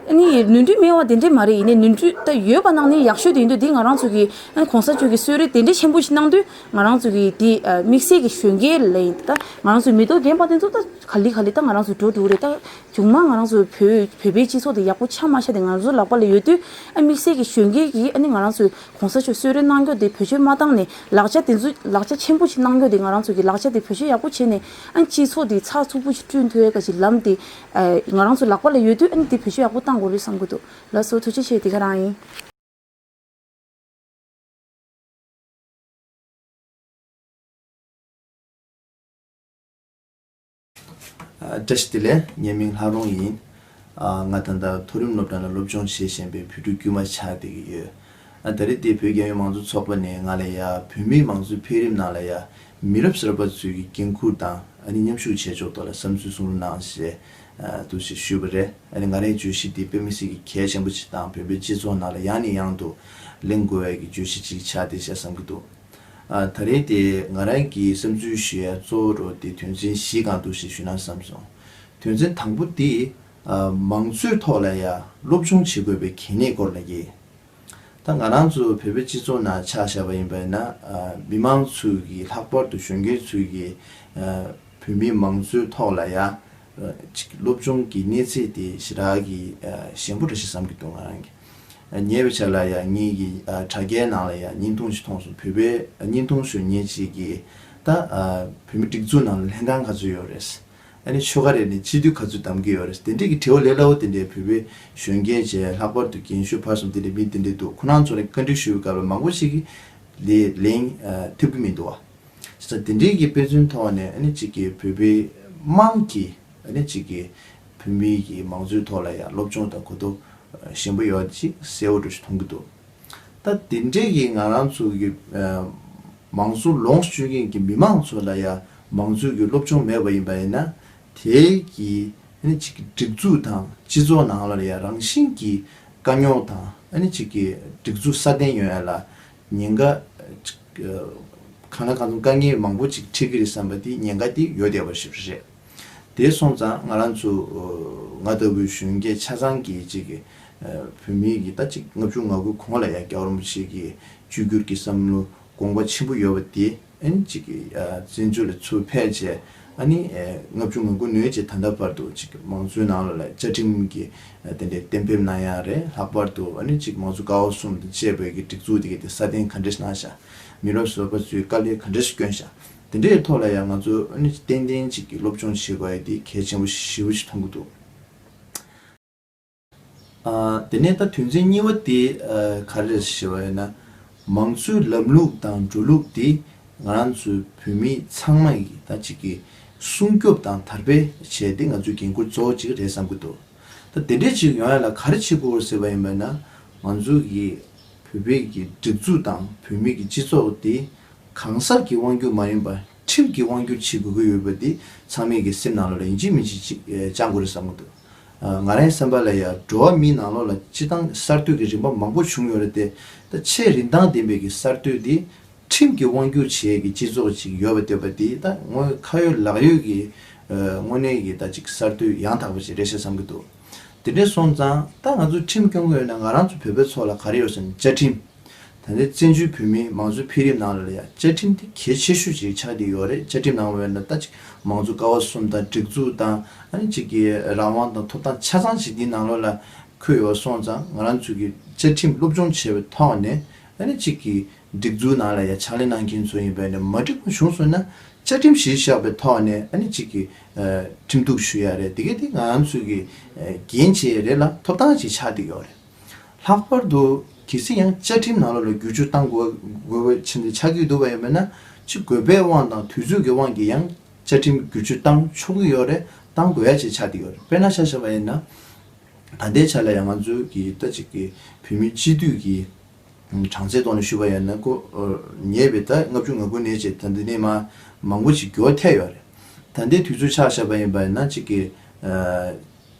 ཨ་ནི་ནོར་འཁྲུལ་མེད་པ་དེ་འདྲས་མ་རེད། ཡིན་ནའི་ནོར་འཁྲུལ་ད་ཡོད་པ་ནང་ནས་ཡག་ཤོས་དེ་ཡིན་དུས་འདི་ང་རང་ཚོ་གི་ཨ་གོང་ས་མཆོག་གིས་གསོལ་རས་དེ་འདྲས་ཆེན་པོ་ཞིག་གནང་དུས་ང་རང་ཚོ་གི་དེ་དམིགས་བསལ་གྱི་གཞོན་སྐྱེས་ལ་ཡིན་ད་ང་རང་ཚོའི་མི་ཐོག་རྒན་པ་དེ་ཚོ་ད་ག་ལེ་ག་ལེ་ད་ང་རང་ཚོ་འགྲོ་འགྲོ་རེད། ད་བྱུང་མ་ང་རང་ཚོ་བོད་བོད་པའི་སྤྱི་ཚོགས་དེ་ཡག་པོ་ཆགས་མ་ཆགས་དེ་ང་ཚོ་ལག་པ་ལ་ཡོད་དུས་ཨ་དམིགས་བསལ་གྱི་གཞོན་སྐྱེས་ཀྱིས་ཨ་ནི་ང་རང་ཚོའི་གོང་ས་མཆོག་གསོལ་རས་གནང་རྒྱུ་དེ་བེད་སྤྱོད་མ་བཏང་ནས་ལག་ཆ་དེ་ཚོ་ལག་ཆ་ཆེན་པོ་ཞིག་གནང་རྒྱུ་དེ་ང་རང་ཚོ་གི་ལག་ཆ་དེ་བེད་སྤྱོད་ཡག་པོ་བྱས་ནས་ཨ་སྤྱི་ཚོགས་དེ་ཚགས་ཚུད་པོ་ཞིག་བསྐྲུན་ཐུབ་ཡ་ག་ཅིག་ལམ་དེ་ང་རང་ཚོ་ལག་པ་ལ་ཡོད་དུས་ཨ་ནི་དེ་བེད་སྤྱོད་ཡག་པོ་བཏང་དགོས་རེད་བསམ་གི་འདུག་ལགས་སོ། ཐུགས་རྗེ་ཆེ། དེ་ག་རང་ཡིན། བཀྲ་ཤིས་བདེ་ལེགས། ངའི་མིང་ལྷ་རོང་ཡིན། ང་ད་ལྟ་མཐོ་རིམ་སློབ་གྲྭ་ནང་སློབ་སྦྱོང་བྱེད་བཞིན་པའི་བོད་ཕྲུག་དཀྱུས་མ་ཆགས་བསྡད་ཀྱི་ཡོད། ད་རེས་དེ་བོད་རྒྱལ་ཡོངས་མང་གཙོ་ཚོགས་པ་ནས་ང་ལ་ཡ་བོད་མིའི་མང་གཙོའི་འཕེལ་རིམ་ནང་ལ་ཡ་མི་རབས་གསར་པ་ཚོའི་གི་འགན་འཁུར་དང་ཨ་ནི་མཉམ་ཞུགས་བྱེད་ཕྱོགས་ཐོག་ལ་བསམ་ཚུལ་གསུང་རོགས་གནང་ཞེས་འདུག་ཞེས་ཞུས་པ་རེད། ཨ་ནི་ང་རའི་བརྗོད་གཞི་འདི་དཔེ་མི་སྲིད་ཀྱི་གལ་ཆེན་པོ་ཅིག་དང་བོད་པའི་སྤྱི་ཚོགས་ནང་ལ་ཡང་ནས་ཡང་དུ་གླེང་དགོས་པའི་གི་བརྗོད་གཞི་ཅིག་ཆགས་བསྡད་ཤག་བསམ་གྱི་འདུག་ཨ་ད་རེས་དེ་ང་རང་གི་བསམ་ཚུལ་ཞུ་ཡ་གཙོ་བོ་རུ་དེ་དོན་ཚན་བཞི་སྒང་འདུག་ཞེས་ཞུ་ན་བསམ་སོང་། དོན་ཚན་དང་པོ་དེ་ ཨ། མང་གཙོའི་ཐོག་ལ་ཡང་སློབ་སྦྱོང་བྱེད་དགོས་པའི་གལ་གནད་སྐོར་ལ་ཡིན། ད་ང་རང་ཚོ་བོད་པའི་སྤྱི་ཚོགས་ནང་ཆ་བཞག་པ་ཡིན་པ་ཡིན་ན། ཨ། མི་མང་ཚོས་ཀྱི་ལྷག་པར་དུ་གཞོན་སྐྱེས་ཚོས་ཀྱི། ཨ། བོད་མིའི་མང་གཙོའི་ཐོག་ལ་ཡང་། ཨ། ཅིག་སློབ་སྦྱོང་གི་གནས་ཚད་དེ་ཞེ་དྲག་གི། ཨ། ཞན་པོ་འདྲ་ཞིག་བསམ་གྱི་འདུག་ང་རང་གིས། ཨ། ཉེ་བའི་ཆར་ལ་ཡང་ངེད་ཀྱི། ཨ། དྲ་རྒྱའི་ནང་ལ་ཡང་བརྙན་ཐུང་ཞིག་མཐོང་སོང་། བོད་པའི་བརྙན་ཐུང་བཟོ་མཁན་ཅིག་གིས་ད། ཨ། བོད་མི་སྒྲིག་འཛུགས་ནང་ལ་ལྷན་ཁང་ག་ཚོད་ཡོད་རེད། ཨ་ནི་ཆོལ་ཁ་རེ་ནས་སྤྱི་འཐུས་ག་ཚོད་བདམས་ཀྱི་ཡོད་རེད། དེ་འདྲས་ཀྱི་དྲི་བ་ལས་སླ་བོ་དེ་འདྲས་བོད་པའི་གཞོན་སྐྱེས་བཅས་ལྷག་པར་དུ་རྒན་ཤོས་བར་གསུམ་དེ་འདྲས་མི་དེ་འདྲས་འདུག་ཁོ་རང་ཚོ་ལ་བཀའ་འདྲི་ཞུ་བའི་སྐབས་ལ་མང་པོ་ཞིག་གིས་ལན། ལན། ཨ། ཐེབས་ཀྱི་མི་འདུག་བ། བྱས་ཙང་དེ་འདྲས་ཀྱི་དཔེ་མཚོན་ཐོག་ནས། ཨ་ནི་གཅིག་གིས་བོད་པའི་དམངས་ཀྱིས། ཨ་ནི་གཅིག་གིས་བོད་མིའི་གི་མང་གཙོའི་ཐོག་ལ་ཡང་སློབ་སྦྱོང་དང་གོ་རྟོགས་ཞན་པོ་ཡོད་ཅིག་གསལ་བོ་འདྲ་ཞིག་མཐོང་གི་འདུག་ད་དེ་འདྲས་ཀྱི་ང་རང་ཚོ་གི། ཨ། མང་གཙོ་ལོངས་སྤྱོད་མཁན་གྱི་མི་མང་ཚོ་ལ་ཡང་མང་གཙོའི་གི་སློབ་སྦྱོང་མེད་པ་ཡིན་པ་ཡིན་ན། དེའི་གི། ཨ་ནི་གཅིག་གི་སྒྲིག་འཛུགས་དང་སྤྱི་ཚོགས་ནང་ལ་ཡང་རང་བཞིན་གྱི་དཀའ་རྙོག་དང་། ཨ་ནི་གཅིག་གི་སྒྲིག་འཛུགས་སྲ་བརྟན་ཡོང་ཡ་ལ་ཉེན་ཁ། ཨ། གང་ལ་གང་འཚམ་དཀའ་ངལ་མང་པོ་ཅིག་འཕྲད་ཀྱི་རེད་བསམ་པ་དེ་ཉེན་ཁ་དེ་ཡོད་བསྡད་པ་ཞིག་རེད། དེ་སོང་ཙང་ང་རང་ཚོ། ཨ། ང་ལྟ་བུའི་གཞོན་སྐྱེས་ཆ་ཚང་གིས་ཅིག་གི། ཨ། བོད་མིའི་གི་ད་ཅིག་ལྔ་བཅུ་ང་དགུ་གོང་ལ་ཡང་རྒྱལ་བ་རིན་པོ་ཆེ་གི་བཅོས་བསྒྱུར་གྱི་བསམ་བློ་དགོངས་པ་ཆེན་པོ་ཡོད་པ་དེ། ཨ་ནི་ཅིག་གི། ཨ། བཙན་བྱོལ་ལ་ཚུར་ཕེབས་བྱས། ཨ་ནི། ཨ། ལྔ་བཅུ་ང་དགུ་ནས་བྱས་ད་ལྟ་བར་དུ་ཅིག་མང་གཙོའི་ནང་ལ་ལ་བཅའ་ཁྲིམས་ཀྱི། ཨ། དེ་འདྲའི་གཏན་འབེབས་གནང་ཡ་རེད། ལྷག་པར་དུ། ཨ་ནི་ཅིག་མང་གཙོ་ཀ་བ་གསུམ་དང་བཅས་པའི་གི་སྒྲིག་འཛུགས་དེ་གའི་དེ་སྲ་བརྟན་ག་འདྲས་གནང་བཞག་མི་རབས་གསར་པ་ཚོས་དཀའ་ལས་ག་འདྲས་བསྐྱོན་བཞག་དེ་འདྲའི་ཐོག་ལ་ཡང་ང་ཚོ། ཨ་ནི་ཏན་ཏན་ཅིག་གི་སློབ་སྦྱོང་བྱེད་དགོས་ཡ་དེ་གལ་ཆེན་པོ་ཞེ་པོ་ཞིག་མཐོང་གི་འདུག་ཨ། དེ་ནས་ད་དོན་ཚན་གཉིས་པ་དེ། ཨ། ག་རེ་རེད་ཞུ་བ་ཡིན་ན། མང་གཙོའི་ལམ་ལུགས་དང་འགྲོ་ལུགས་དེ་ང་རང་ཚོའི་བོད་མི་ཚང་མ་ཡིས་ད་ཅིག་གི་སྲུང་སྐྱོབ་དང་དར་སྤེལ་བྱས་ཏེ་ང་ཚོའི་འགན་ཁུར་གཙོ་བོ་གཅིག་རེད་བསམ་གྱི་འདུག་ད་དེ་འདྲས་ཅིག་ཡོང་ཡ་ལ་ག་རེ་བྱེད་དགོས་ཟེར་བ་ཡིན་པ་ན། ང་ཚོ་གི་བོད་པའི་གི་སྒྲིག་འཛུགས་དང་བོད་མི་གི་སྤྱི་ཚོགས་དེ་གང་ཟག་གི་དབང་སྒྱུར་མ་ཡིན་པར་ཁྲིམས་ཀྱིས་དབང་སྒྱུར་བྱེད་དགོས་ཀྱི་ཡོད་པ་དེ་ཚང་མས་ཀྱི་སེམས་ནང་ལོགས་ལ་ཡིན་གཅིག་མིན་གཅིག་ཅིག་ཨེ། བཅང་དགོས་རེད་བསམ་གྱི་འདུག་ཨ། ང་རའི་བསམ་པ་ལ་ཡང་འགྲོ་བ་མིའི་ནང་ལོགས་ལ་སྤྱིར་བཏང་གསར་གཏོད་ཀྱི་རིམ་པ་མང་པོ་བྱུང་ཡོད་རེད་དེ། ད་ཆེས་རིན་ཐང་ལྡན་པའི་གི་གསར་གཏོད་དེ་ཁྲིམས་ཀྱིས་དབང་སྒྱུར་བྱེད་ཀྱི་སྤྱི་ཚོགས་ཅིག་ཡོད་པ་འདོད་པ་དེ་ད་དངོས་ཁ་ཡོད་ལག་ཡོད་ཀྱི། ཨ། དངོས་གནས་ཀྱི་ད་ཅིག་གསར་གཏོད་ཡང་དག་པ་ཅིག་རེད་ཤག་བསམ་གྱི་འདུག་དེ་འདྲས་སོང་ཙང་ད་ང་ཚོ་ཁྲིམས་སྐྱོང་གི་ཡོད་ན། ང་རང་ཚོ་བོད་པའི་ཚོགས་ལ་ག་རེ་ཡོད་ཟེར་ན་བཅའ་ཁྲིམས། ད་ལྟའི་བཙན་བྱོལ་བོད་མིའི་མང་གཙོའི་འཕེལ་རིམ་ནང་ལ་ཡང་བཅའ་ཁྲིམས་དེ་གལ་ཆེ་ཤོས་ཅིག་ཆགས་བསྡད་ཡོད་རེད། བཅའ་ཁྲིམས་ནང་ལ་ཡང་ད་ཅིག་མང་གཙོ་ཀ་བ་གསུམ་དང་སྒྲིག་འཛུགས་དང་། ཨ་ནི་གཅིག་གི་རང་དབང་དང་ཐོབ་ཐང་ཆ་ཚང་ཅིག་འདིའི་ནང་ལོགས་ལ་འཁོད་ཡོད་སོང་ཙང་། ང་རང་ཚོ་གིས་བཅའ་ཁྲིམས་སློབ་སྦྱོང་བྱས་པའི་ཐོག་ནས། ཨ་ནི་གཅིག་གི་སྒྲིག་འཛུགས་ནང་ལ་ཡང་ཕྱག་ལས་གནང་མཁན་ཚོ་ཡིན་པ་ཡིན་ན་མ་འགྲིག་པ་བྱུང་སོང་ན་བཅའ་ཁྲིམས་གཞི་བཞག་པའི་ཐོག་ནས། ཨ་ནི་གཅིག་གི། ཨ། ཁྲིམས་གཏུག་ཞུ་ཡ་རེད། དེ་གས་དེ་ང་རང་ཚོ་གི། ཨ། འགན་བྱེད་ཡ་རེད་ལ་ཐོབ་ཐང་ཅིག་ཆགས་བསྡད་ཡོད་རེད། ལྷག་པར་དུ་གལ་སྲིད་ཡང་བཅའ་ཁྲིམས་ནང་ལོགས་ལ་བསྒྱུར་བཅོས་གཏང་དགོས་དགོས་པ་ཆེན་པོ་ཆགས་ཀྱི་འདུག་པ་ཡིན་པ་ན། ཅིག་དགོས་པའི་དབང་དང་དུས་ཚོད་ཀྱི་དབང་གིས་ཡང་བཅའ་ཁྲིམས་བསྒྱུར་བཅོས་གཏང་ཆོག་གི་ཡོད་རེད། གཏང་དགོས་ཡ་ཅིག་ཆགས་བསྡད་ཡོད་རེད། དཔེར་ན་ཆ་བཞག་པ་ཡིན་ན། ད་ལྟའི་ཆ་ལ་ཡང་ང་ཚོའི་གི་ད་ཅིག་གི་བོད་མིའི་སྤྱི་འཐུས་ཀྱི་གྲངས་ཚད་ཐོག་ནས་ཞུས་པ་ཡིན་ན། ཁོ། ཨ། ཉེ་བའི་ད་ལྔ་བཅུ་ང་དགུ་ནས་བྱས་ད་ལྟ་ནས་མ་མང་པོ་ཅིག་འགྱུར་བ་ཐེབས་ཡོད་རེད། ད་ལྟའི་དུས་ཚོད་ཆ་བཞག་པ་ཡིན་པ་ཡིན་ན། གཅིག་གི། ཨ།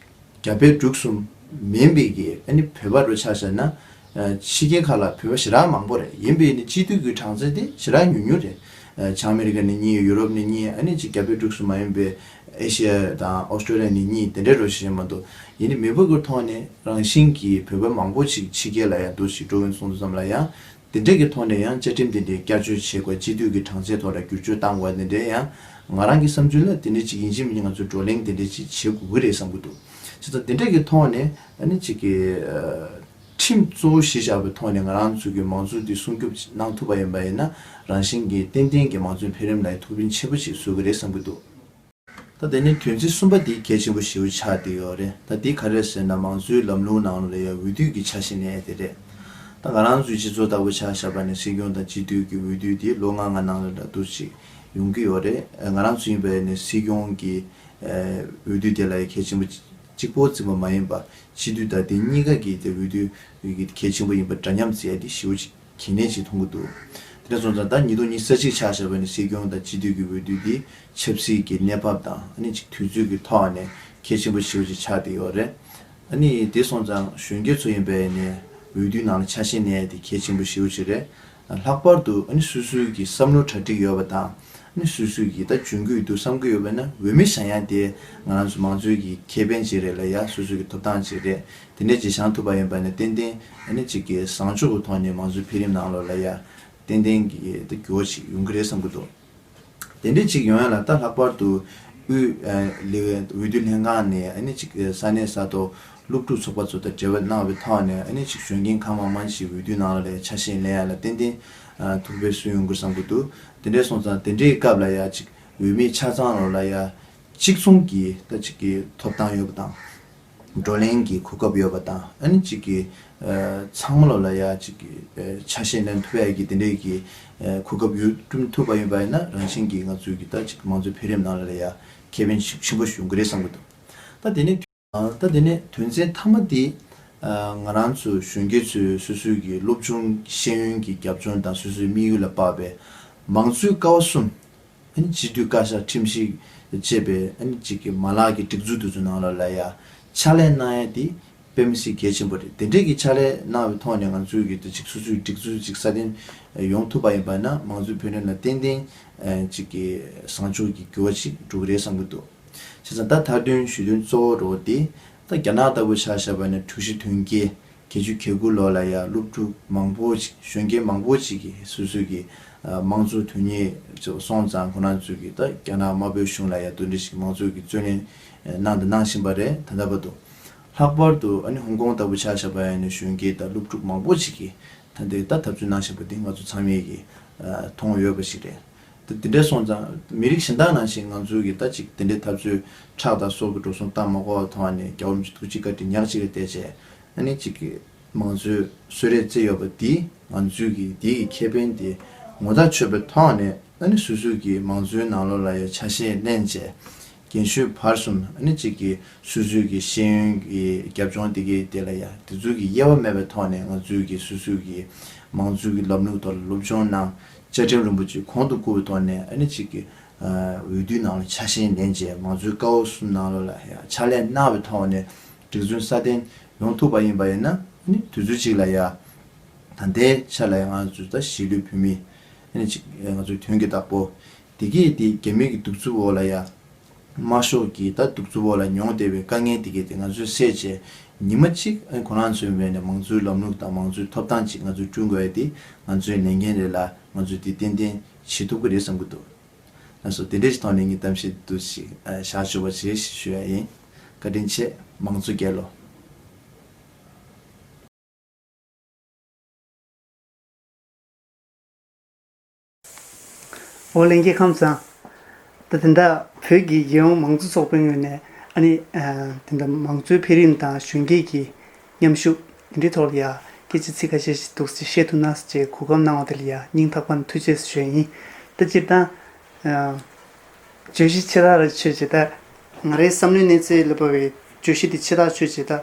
རྒྱ་བལ་འབྲུག་གསུམ་མིན་པའི་གི། ཨ་ནི་བོད་པ་རུ་ཆ་བཞག་ན། ཨ། ཕྱི་རྒྱལ་ཁག་ལ་བོད་པ་ཞེ་དྲག་མང་པོ་རེད། ཡིན་པས་ནི་སྤྱི་འཐུས་ཀྱི་གྲངས་ཚད་དེ་ཞེ་དྲག་ཉུང་ཉུང་རེད། ཨ། བྱང་ཨ་མེ་རི་ཀ་ནས་གཉིས། ཡུ་རོབ་ནས་གཉིས། ཨ་ནི་གཅིག་རྒྱ་བལ་འབྲུག་གསུམ་མ་ཡིན་པའི་ཨེ་ཤི་ཡ་དང་ཨོ་སི་ཀྲོ་ལི་ཡ་ནས་གཉིས། དེ་འདྲའི་རུ་ཞིག་མ་གཏོགས། ཡིན་ནི་མི་འབོར་གྱི་ཐོག་ནས་རང་བཞིན་གྱིས་བོད་པ་མང་པོ་ཞིག་ཕྱི་རྒྱལ་ལ་ཡང་འདུག་ཅིག་འགྲོ་གིན་སོང་དུས་ཙམ་ལ་ཡང་། དེ་འདྲས་ཀྱི་ཐོག་ནས་ཡང་བཅའ་ཁྲིམས་དེ་འདྲའི་བསྐྱར་བཅོས་བྱེད་དགོས། སྤྱི་འཐུས་ཀྱི་གྲངས་ཚད་ཐོག་ལ་བསྒྱུར་བཅོས་གཏང་དགོས། དེ་འདྲའི་ཡང་ང་རང་གི་བསམ་ཚུལ་ལ་དེ་འདྲས་ཅིག་ཡིན་གཅིག་མིན་གཅིག་ང་ཚོས་བགྲོ་གླེང་དེ་འདྲས་ཅིག་བྱེད་དགོས་ཀྱི་རེད་བསམ་གྱི་འདུག་བྱས་ཙང་དེ་འདྲས་ཀྱི་ཐོག་ནས། ཨ་ནི་གཅིག་གི། ཨ། ཁྲིམས་གཙོ་བོ་གཞི་བཞག་པའི་ཐོག་ནས་ང་རང་ཚོ་གི་མང་གཙོ་འདི་སྲུང་སྐྱོབ་གནང་ཐུབ་པ་ཡིན་པ་ཡིན་ན། རང་བཞིན་གྱིས་ཏན་ཏན་གྱི་མང་གཙོའི་འཕེལ་རིམ་ལ་ཐུགས་ཕན་ཆེན་པོ་ཞིག་གསོས་ཀྱི་རེད་བསམ་གྱི་འདུག་ད་དེ་ནས་དོན་ཚན་གསུམ་པ་དེ་གལ་ཆེན་པོ་ཞེ་པོ་ཆགས་བསྡད་ཡོད་རེད། ད་དེ་ག་རེ་རེད་ཟེར་ན། མང་གཙོའི་ལམ་ལུགས་ནང་ལ་ཡང་འོས་བསྡུ་གི་ཆ་ཤས་གནས་དེ་རེད། ད་ང་རང་ཚོའི་སྤྱི་ཚོགས་ལྟ་བུ་ཆ་བཞག་པ་ན། སྲིད་སྐྱོང་དང་སྤྱི་འཐུས་ཀྱི་འོས་བསྡུ་དེ་ལོ་ལྔ་ལྔ་ནང་ལ་འདྲ་འདུག་ཅིག་ཡོང་གི་ཡོད་རེད། ང་རང་ཚོ་ཡིན་པ་ཡིན་ན་སྲིད་སྐྱོང་གི། ཨ། འོས་བསྡུ་དེ་ལ་ཡང་གལ་ཆེན་པོ་གཅིག་པོ་འཛིན་པ་མ་ཡིན་པ། སྤྱི་འཐུས་དང་དེ་གཉིས་ཀ་གི་དེ་འོས་བསྡུ་གལ་ཆེན་པོ་ཡིན་པ་འདྲ་མཉམ་བརྩི་ཡ་དེ་ཞེ་པོ་ཅིག་གལ་གནད་ཅིག་མཐོང་གི་འདུག་དེ་འདྲ་སོང་ཙང་ད་ཉིས་སྟོང་ཉི་ཤུ་རྩ་གཅིག་ཆ་བཞག་པ་ཡིན་ན་སྲིད་སྐྱོང་དང་སྤྱི་འཐུས་ཀྱི་འོས་བསྡུ་འདི་ཆབ་སྲིད་ཀྱི་གནས་བབ་དང་། ཨ་ནི་གཅིག་དུས་ཚོད་ཀྱི་ཐོག་ནས་གལ་ཆེན་པོ་ཞེ་པོ་ཅིག་ཆགས་བསྡད་ཡོད་རེད། ཨ་ནི་དེ་སོང་ཙང་གཞོན་སྐྱེས་ཚོ་ཡིན་པ་ཡིན་ན་འོས་བསྡུའི་ནང་ལ་ཆ་ཤས་གནས་དེ་གལ་ཆེན་པོ་ཞེ་པོ་ཅིག་རེད། ལྷག་པར་དུ་ཨ་ནི་སོ་སོའི་གི་བསམ་བློ་གྲ་སྒྲིག་ཡོད་པ་དང་། ནི་སོ་སོ་གི་ད་འཇོན་གྱི་ཡོད་དུ་བསམ་གྱི་ཡོད་པ་ན། འོས་མི་བཞེངས་ཡ་དེ་ང་རང་ཚོ་མང་གཙོའི་གི་ཁེ་ཕན་ཅིག་རེད་ལ་ཡ། སོ་སོ་གི་ཐོབ་ཐང་ཅིག་རེད། དེ་འདྲས་ཅིག་བཞེངས་ཐུབ་པ་ཡིན་པ་ན་ཏན་ཏན་ཨ་ནི་ཅིག་གི་བཟང་ཕྱོགས་ཀྱི་ཐོག་ནས་མང་གཙོའི་འཕེལ་རིམ་ནང་ལོགས་ལ་ཡ་ཏན་ཏན་གྱི་ད་འགྱུར་བ་ཅིག་ཡོང་གི་རེད་བསམ་གྱི་འདུག་དེ་འདྲས་ཅིག་ཡོང་ཡ་ལ་ད་ལྷག་པར་དུ་དབུས་ཨ་ལས་འོས་བསྡུ་ལྷན་ཁང་ནས་ཨ་ནི་ཅིག་ས་གནས་ས་ཐོག་སློབ་ཕྲུག་ཚོགས་པ་ཚོ་དང་འབྲེལ་བ་གནང་བའི་ཐོག་ནས་ཨ་ནི་ཅིག་གཞོན་སྐྱེས་གང་མང་མང་ཞིག་འོས་བསྡུ་ནང་ལ་ཆ་ཤས་ལེན་ཡ་ལ་ཏན་ཏན་ཨ་ཐུགས་ཕན་གསོས་ཡོང་གི་རེད་བསམ་གྱི་འདུག་དེ་འདྲས་སོང་ཙང་དེ་འདྲའི་སྐབས་ལ་ཡ་ཅིག་འོས་མི་ཆ་ཚང་ལོ་ལ་ཡ་གཅིག་མཚུངས་ཀྱི་ད་ཅིག་གི་ཐོབ་ཐང་ཡོད་པ་དང་། བགྲོ་གླེང་གི་གོ་སྐབས་ཡོད་པ་དང་། ཨ་ནི་གཅིག་གི་ཨ་ཚང་མ་ལོ་ལ་ཡ་གཅིག་གི་ཨ་ཆ་ཤས་ལེན་ཐུབ་ཡ་གི་དེ་འདྲའི་གི་ཨ་གོ་སྐབས་ཡོད་བསྐྲུན་ཐུབ་པ་ཡིན་པ་ཡིན་ན། རང་བཞིན་གྱིས་ང་ཚོའི་གི་ད་ཅིག་མང་གཙོའི་འཕེལ་རིམ་ནང་ལ་ལ་ཡ་ཁེ་ཕན་ཆེན་པོ་ཞིག་ཡོང་གི་རེད་བསམ་གྱི་འདུག་ད་དེ་ནས་ཨ་ད་དེ་ནས་དོན་ཚན་མཐའ་མ་དེ་ཨ་ང་རང་ཚོ་གཞོན་སྐྱེས་ཚོས་སོ་སོའི་གི་སློབ་སྦྱོང་ཤེས་ཡོན་གྱི་རྒྱབ་ལྗོངས་དང་སོ་སོའི་དམིགས་ཡུལ་ལ་དཔག་པའི་མང་གཙོའི་ཀ་བ་གསུམ། ཨ་ནི་སྤྱི་འཐུས་བཀའ་ཤག་ཁྲིམས་ཞིབ་བཅས་པའི་ཨ་ནི་གཅིག་གི་མ་ལག་གི་སྒྲིག་འཛུགས་དེ་ཚོ་ནང་ལོགས་ལ་ཡ་ཕྱག་ལས་གནང་ཡ་དེ་དཔེ་མི་སྲིད་གལ་ཆེན་པོ་རེད། དེ་འདྲས་ཀྱི་ཕྱག་ལས་གནང་བའི་ཐོག་ནས་ང་ཚོའི་གི་དེ་གཅིག་སོ་སོའི་སྒྲིག་འཛུགས་གཅིག་སྲ་བརྟན་ཡོང་ཐུབ་པ་ཡིན་པ་ན། མང་གཙོའི་འཕེལ་རིམ་ལ་ཏན་ཏན་ཨ་གཅིག་གི་བཟང་ཕྱོགས་ཀྱི་འགྱུར་བ་ཞིག་འགྲོ་གི་རེད་བསམ་གྱི་འདུག་བྱས་ཙང་ད་མཐའ་དོན་ཞུ་དོན་གཙོ་བོ་འདྲ་བོ་དེ་ད་རྒྱ་ནག་ལྟ་བུ་ཆ་བཞག་པ་ན་གྲུ་བཞི་དོན་བརྒྱད། བརྒྱད་ཅུ་གྱ་དགུ་ལོ་ལ་ཡ་སློབ་ཕྲུག་མང་པོ་ཅིག་གཞོན་སྐྱེས་མང་པོ་ཅིག་གིས་སོ་སོ་གི་ཨ་དམངས་གཙོ་དོན་གཉེར་ཚོ་སོང་ཙང་། ཁོ་རང་ཚོས་གི་ད་རྒྱ་ནག་དམར་པོའི་གཞུང་ལ་ཡ་དེ་འདྲ་ཞིག་མང་གཙོ་གི་རྩོད་ལེན་གནང་དང་གནང་བཞིན་པ་རེད། ད་ལྟ་བར་དུ། ལྷག་པར་དུ་ཨ་ནི་ཧོང་ཀོང་ལྟ་བུ་ཆ་བཞག་པ་ཡིན་ན་གཞོན་སྐྱེས་དང་སློབ་ཕྲུག་མང་པོ་ཅིག་གིས་ད་ལྟའི་ད་འཐབ་རྩོད་གནང་བཞིན་པ་འདི་ང་ཚོ་ཚང་མས་གི་ཨ་མཐོང་ཡོད་པ་ཞིག་རེད། དེ་དེ་འདྲ་སོང་ཙང་མི་རིགས་གཞན་དག་ནང་བཞིན་ང་ཚོའི་གི་ད་ཅིག་དེ་འདྲའི་འཐབ་རྩོད་ཁྲག་དང་སྲོག་གི་འགྲོ་སོང་བཏང་མ་དགོས་པའི་ཐོག་ནས་རྒྱལ་བ་རིན་པོ་ཆེ་ཐུགས་རྗེ་བཀའ་དྲིན་ཉག་གཅིག་ལ་བརྟེན་བྱས། ཨ་ནི་གཅིག་གི་མང་གཙོའི་གསོལ་རས་བསྩལ་ཡོད་པ་འདིས་ང་ཚོའི་གི་འདི་གི་ཁེ་ཕན་དེ་ངོ་ཐག་ཆོད་པའི་ཐོག་ནས། ཨ་ནི་སོ་སོའི་གི་མང་གཙོའི་ནང་ལོགས་ལ་ཡ་ཆ་ཤས་ལེན་བྱས། རྒན་གཞོན་བར་གསུམ། ཨ་ནི་གཅིག་གི་སོ་སོའི་གི་ཤེས་ཡོན་གྱི་རྒྱབ་ལྗོངས་དེ་གའི་དེ་ལ་ཡ་དེ་ཚོའི་གི་དབྱེ་བ་མེད་པའི་ཐོག་ནས་ང་ཚོའི་གི་སོ་སོའི་གི་མང་གཙོའི་གི་ལམ་ལུགས་ཐོག་ལ་སློབ་སྦྱོང་གནང་། བཅའ་ཁྲིམས་རིན་པོ་ཆེ་གོང་དུ་བཀུར་བའི་ཐོག་ནས། ཨ་ནི་གཅིག་གི་ཨ་འོས་བསྡུའི་ནང་ལ་ཆ་ཤས་ལེན་བྱས། མང་གཙོའི་ཀ་བ་གསུམ་ནང་ལོགས་ལ་ཡ་ཕྱག་ལས་གནང་བའི་ཐོག་ནས་སྒྲིག་འཛུགས་སྲ་བརྟན་ཡོང་ཐུབ་པ་ཡིན་པ་ཡིན་ན། ཨ་ནི་དུས་ཚོད་ཅིག་ལ་ཡ་ད་ལྟའི་ཆ་ལ་ཡ་ང་ཚོ་ད་གཞིས་ལུས་བོད་མི། ཨ་ནི་གཅིག་ང་ཚོའི་དོན་གྱི་བདག་པོ་དེ་གས་དེ་རྒྱ་མི་གི་གདུག་རྩུབ་འོག་ལ་ཡ། དམར་ཤོག་གི་ད་གདུག་རྩུབ་འོག་ལ་མྱོང་བསྡད་པའི་དཀའ་ངལ་དེ་གས་དེ་ང་ཚོས་སེལ་བྱས། ཉི་མ་གཅིག་ཨ་ནི་ཁོ་རང་ཚོའི་ངོས་ནས་མང་གཙོའི་ལམ་ལུགས་དང་མང་གཙོའི་ཐོབ་ཐང་ཅིག་ང་ཚོས་བསྐྲུན་དགོས་ཡ་དེ་ང་ཚོའི་ལས་འགན་རེད་ལ། ང་ཚོས་དེ་ཏན་ཏན་བྱེད་ཐུབ་ཀྱི་རེད་བསམ་གྱི་འདུག་ལགས་སོ། དེ་འདྲའི་ཐོག་ནས་ངའི་གཏམ་བཤད་འདི་ཞིག་ཨ་བཞག་ཆོག་པ་བྱེད་ཞེས་ཞུ་ཡ་ཡིན། བཀའ་དྲིན་ཆེ། མང་གཙོ་རྒྱལ་ལོ། འོ་ལྷན་རྒྱས་ཁམས་བཟང་། ད་དེ་འདྲ་བོད་ཀྱི་རྒྱལ་ཡོངས་མང་གཙོ་ཚོགས་པའི་ངོས་ནས་ཨ་ནི་ཨ་དེ་འདྲ་མང་གཙོའི་འཕེལ་རིམ་དང་གཞོན་སྐྱེས་ཀྱི་མཉམ་ཞུགས་འདི་འདྲའི་ཐོག་ལ་ཡ་སྐད་ཆ་ཚིག་ཁ་ཤས་ཤིག་འདུག་སེ་བཤད་ཐུབ་ན་ཟེར་བྱས་གོ་སྐབས་གནང་བ་དེ་ལ་ཡ་སྙིང་ཐག་པ་ནས་ཐུགས་རྗེ་ཆེ་ཞུ་ཡ་ཡིན། ད་སྤྱིར་བཏང་ཨ་བརྗོད་གཞི་ཆེ་ཐག་ར་ཆོད་བྱས། ད་ང་རའི་བསམ་བློའི་གནས་ཚད་ལ་དཔག་པའི་བརྗོད་གཞི་དེ་ཆེ་ཐག་ཆོད་བྱས། ད་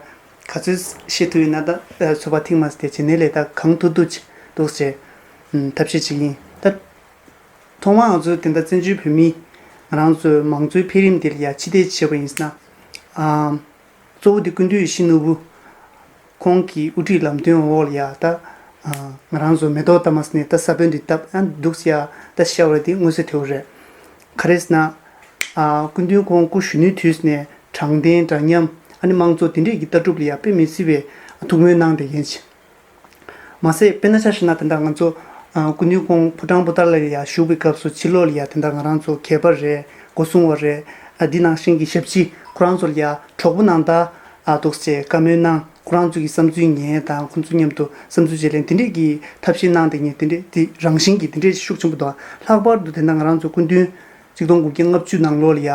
ག་ཚོད་བཤད་ཐུབ་ཡོད་ན་ད་ཚོད་དཔག་ཐེངས་མ་ཟིན་ཏེ་བྱས་ནས་ལས་ད་གང་ཐུབ་ཐུབ་ཅིག་འདུག་སེ་ཐབས་ཤེས་བྱེད་ཀྱི་ཡིན། ད་ཐོག་མར་ང་ཚོ་དེ་འདྲ་བཙན་བྱོལ་བོད་མི་ང་རང་ཚོའི་མང་གཙོའི་འཕེལ་རིམ་དེ་ལ་ཡ་ཕྱི་བལྟས་བྱས་པ་ཡིན་ན། ཨ་གཙོ་བོ་དེ་སྐུ་མདུན་ཡིད་བཞིན་ནོར་བུ་ཁོང་གི་དབུ་ཁྲིད་ལམ་སྟོན་འོག་ལ་ཡ་ད་ཨ་ང་རང་ཚོ་མེ་ཏོག་བཏབ་མ་ཟིན་ནས་ད་ས་བོན་དེ་བཏབ་ཨ་འདུག་སེ་ཡ་ད་ཤར་བ་དེ་མངོན་གསལ་དོད་པོ་རེད། ག་རེ་ཟེར་ན། ཨ་སྐུ་མདུན་ཁོང་སྐུ་གཞོན་ནུའི་དུས་ནས་དྲང་བདེན་འདྲ་མཉམ་ཨ་ནི་དམངས་གཙོ་དེ་འདྲས་ཀྱི་ལྟ་གྲུབ་ལ་ཡ་དཔེ་མི་སྲིད་པའི་ཐུགས་སྨོན་གནང་བསྡད་མཁན་ཅིག་མ་ཟད་དཔེར་ན་ཆ་བཞག་ན་དེ་འདྲ་ང་ཚོ་ཨ་སྐུ་མདུན་ཁོང་ཕོ་བྲང་པོ་ཏཱ་ལ་ལ་ཡ་བཞུགས་པའི་སྐབས་སུ་ཕྱི་ལོགས་ལ་ཡ་དེ་འདྲ་ང་རང་ཚོ་གད་པ་རེད། སྒོ་སྲུང་བ་རེད། ཨ་འདི་ནང་བཞིན་གྱི་ཞབས་ཕྱི་ཁོ་རང་ཚོ་ལ་ཡ་གྲོགས་པོ་ནང་ལྟར་ཨ་འདུག་སེ་བཀའ་མོལ་གནང་། ཁོ་རང་ཚོ་གི་བསམ་ཚུལ་ཉན་དང་ཁོ་ཚོ་མཉམ་དུ་བསམ་ཚུལ་བརྗེ་ལེན་དེ་འདྲས་ཀྱི་ཐབས་ཤེས་གནང་བསྡད་མཁན་དེ་འདྲས་དེ་རང་བཞིན་གྱི་དེ་འདྲས་ཤུགས་ཆེན་པོ་འདུག་ལྷག་པར་དུ་དེ་འདྲ་ང་རང་ཚོ་སྐུ་མདུན་གཅིག་སྟོང་དགུ་བརྒྱ་ལྔ་བཅུ་ནང་ལོགས་ལ་ཡ་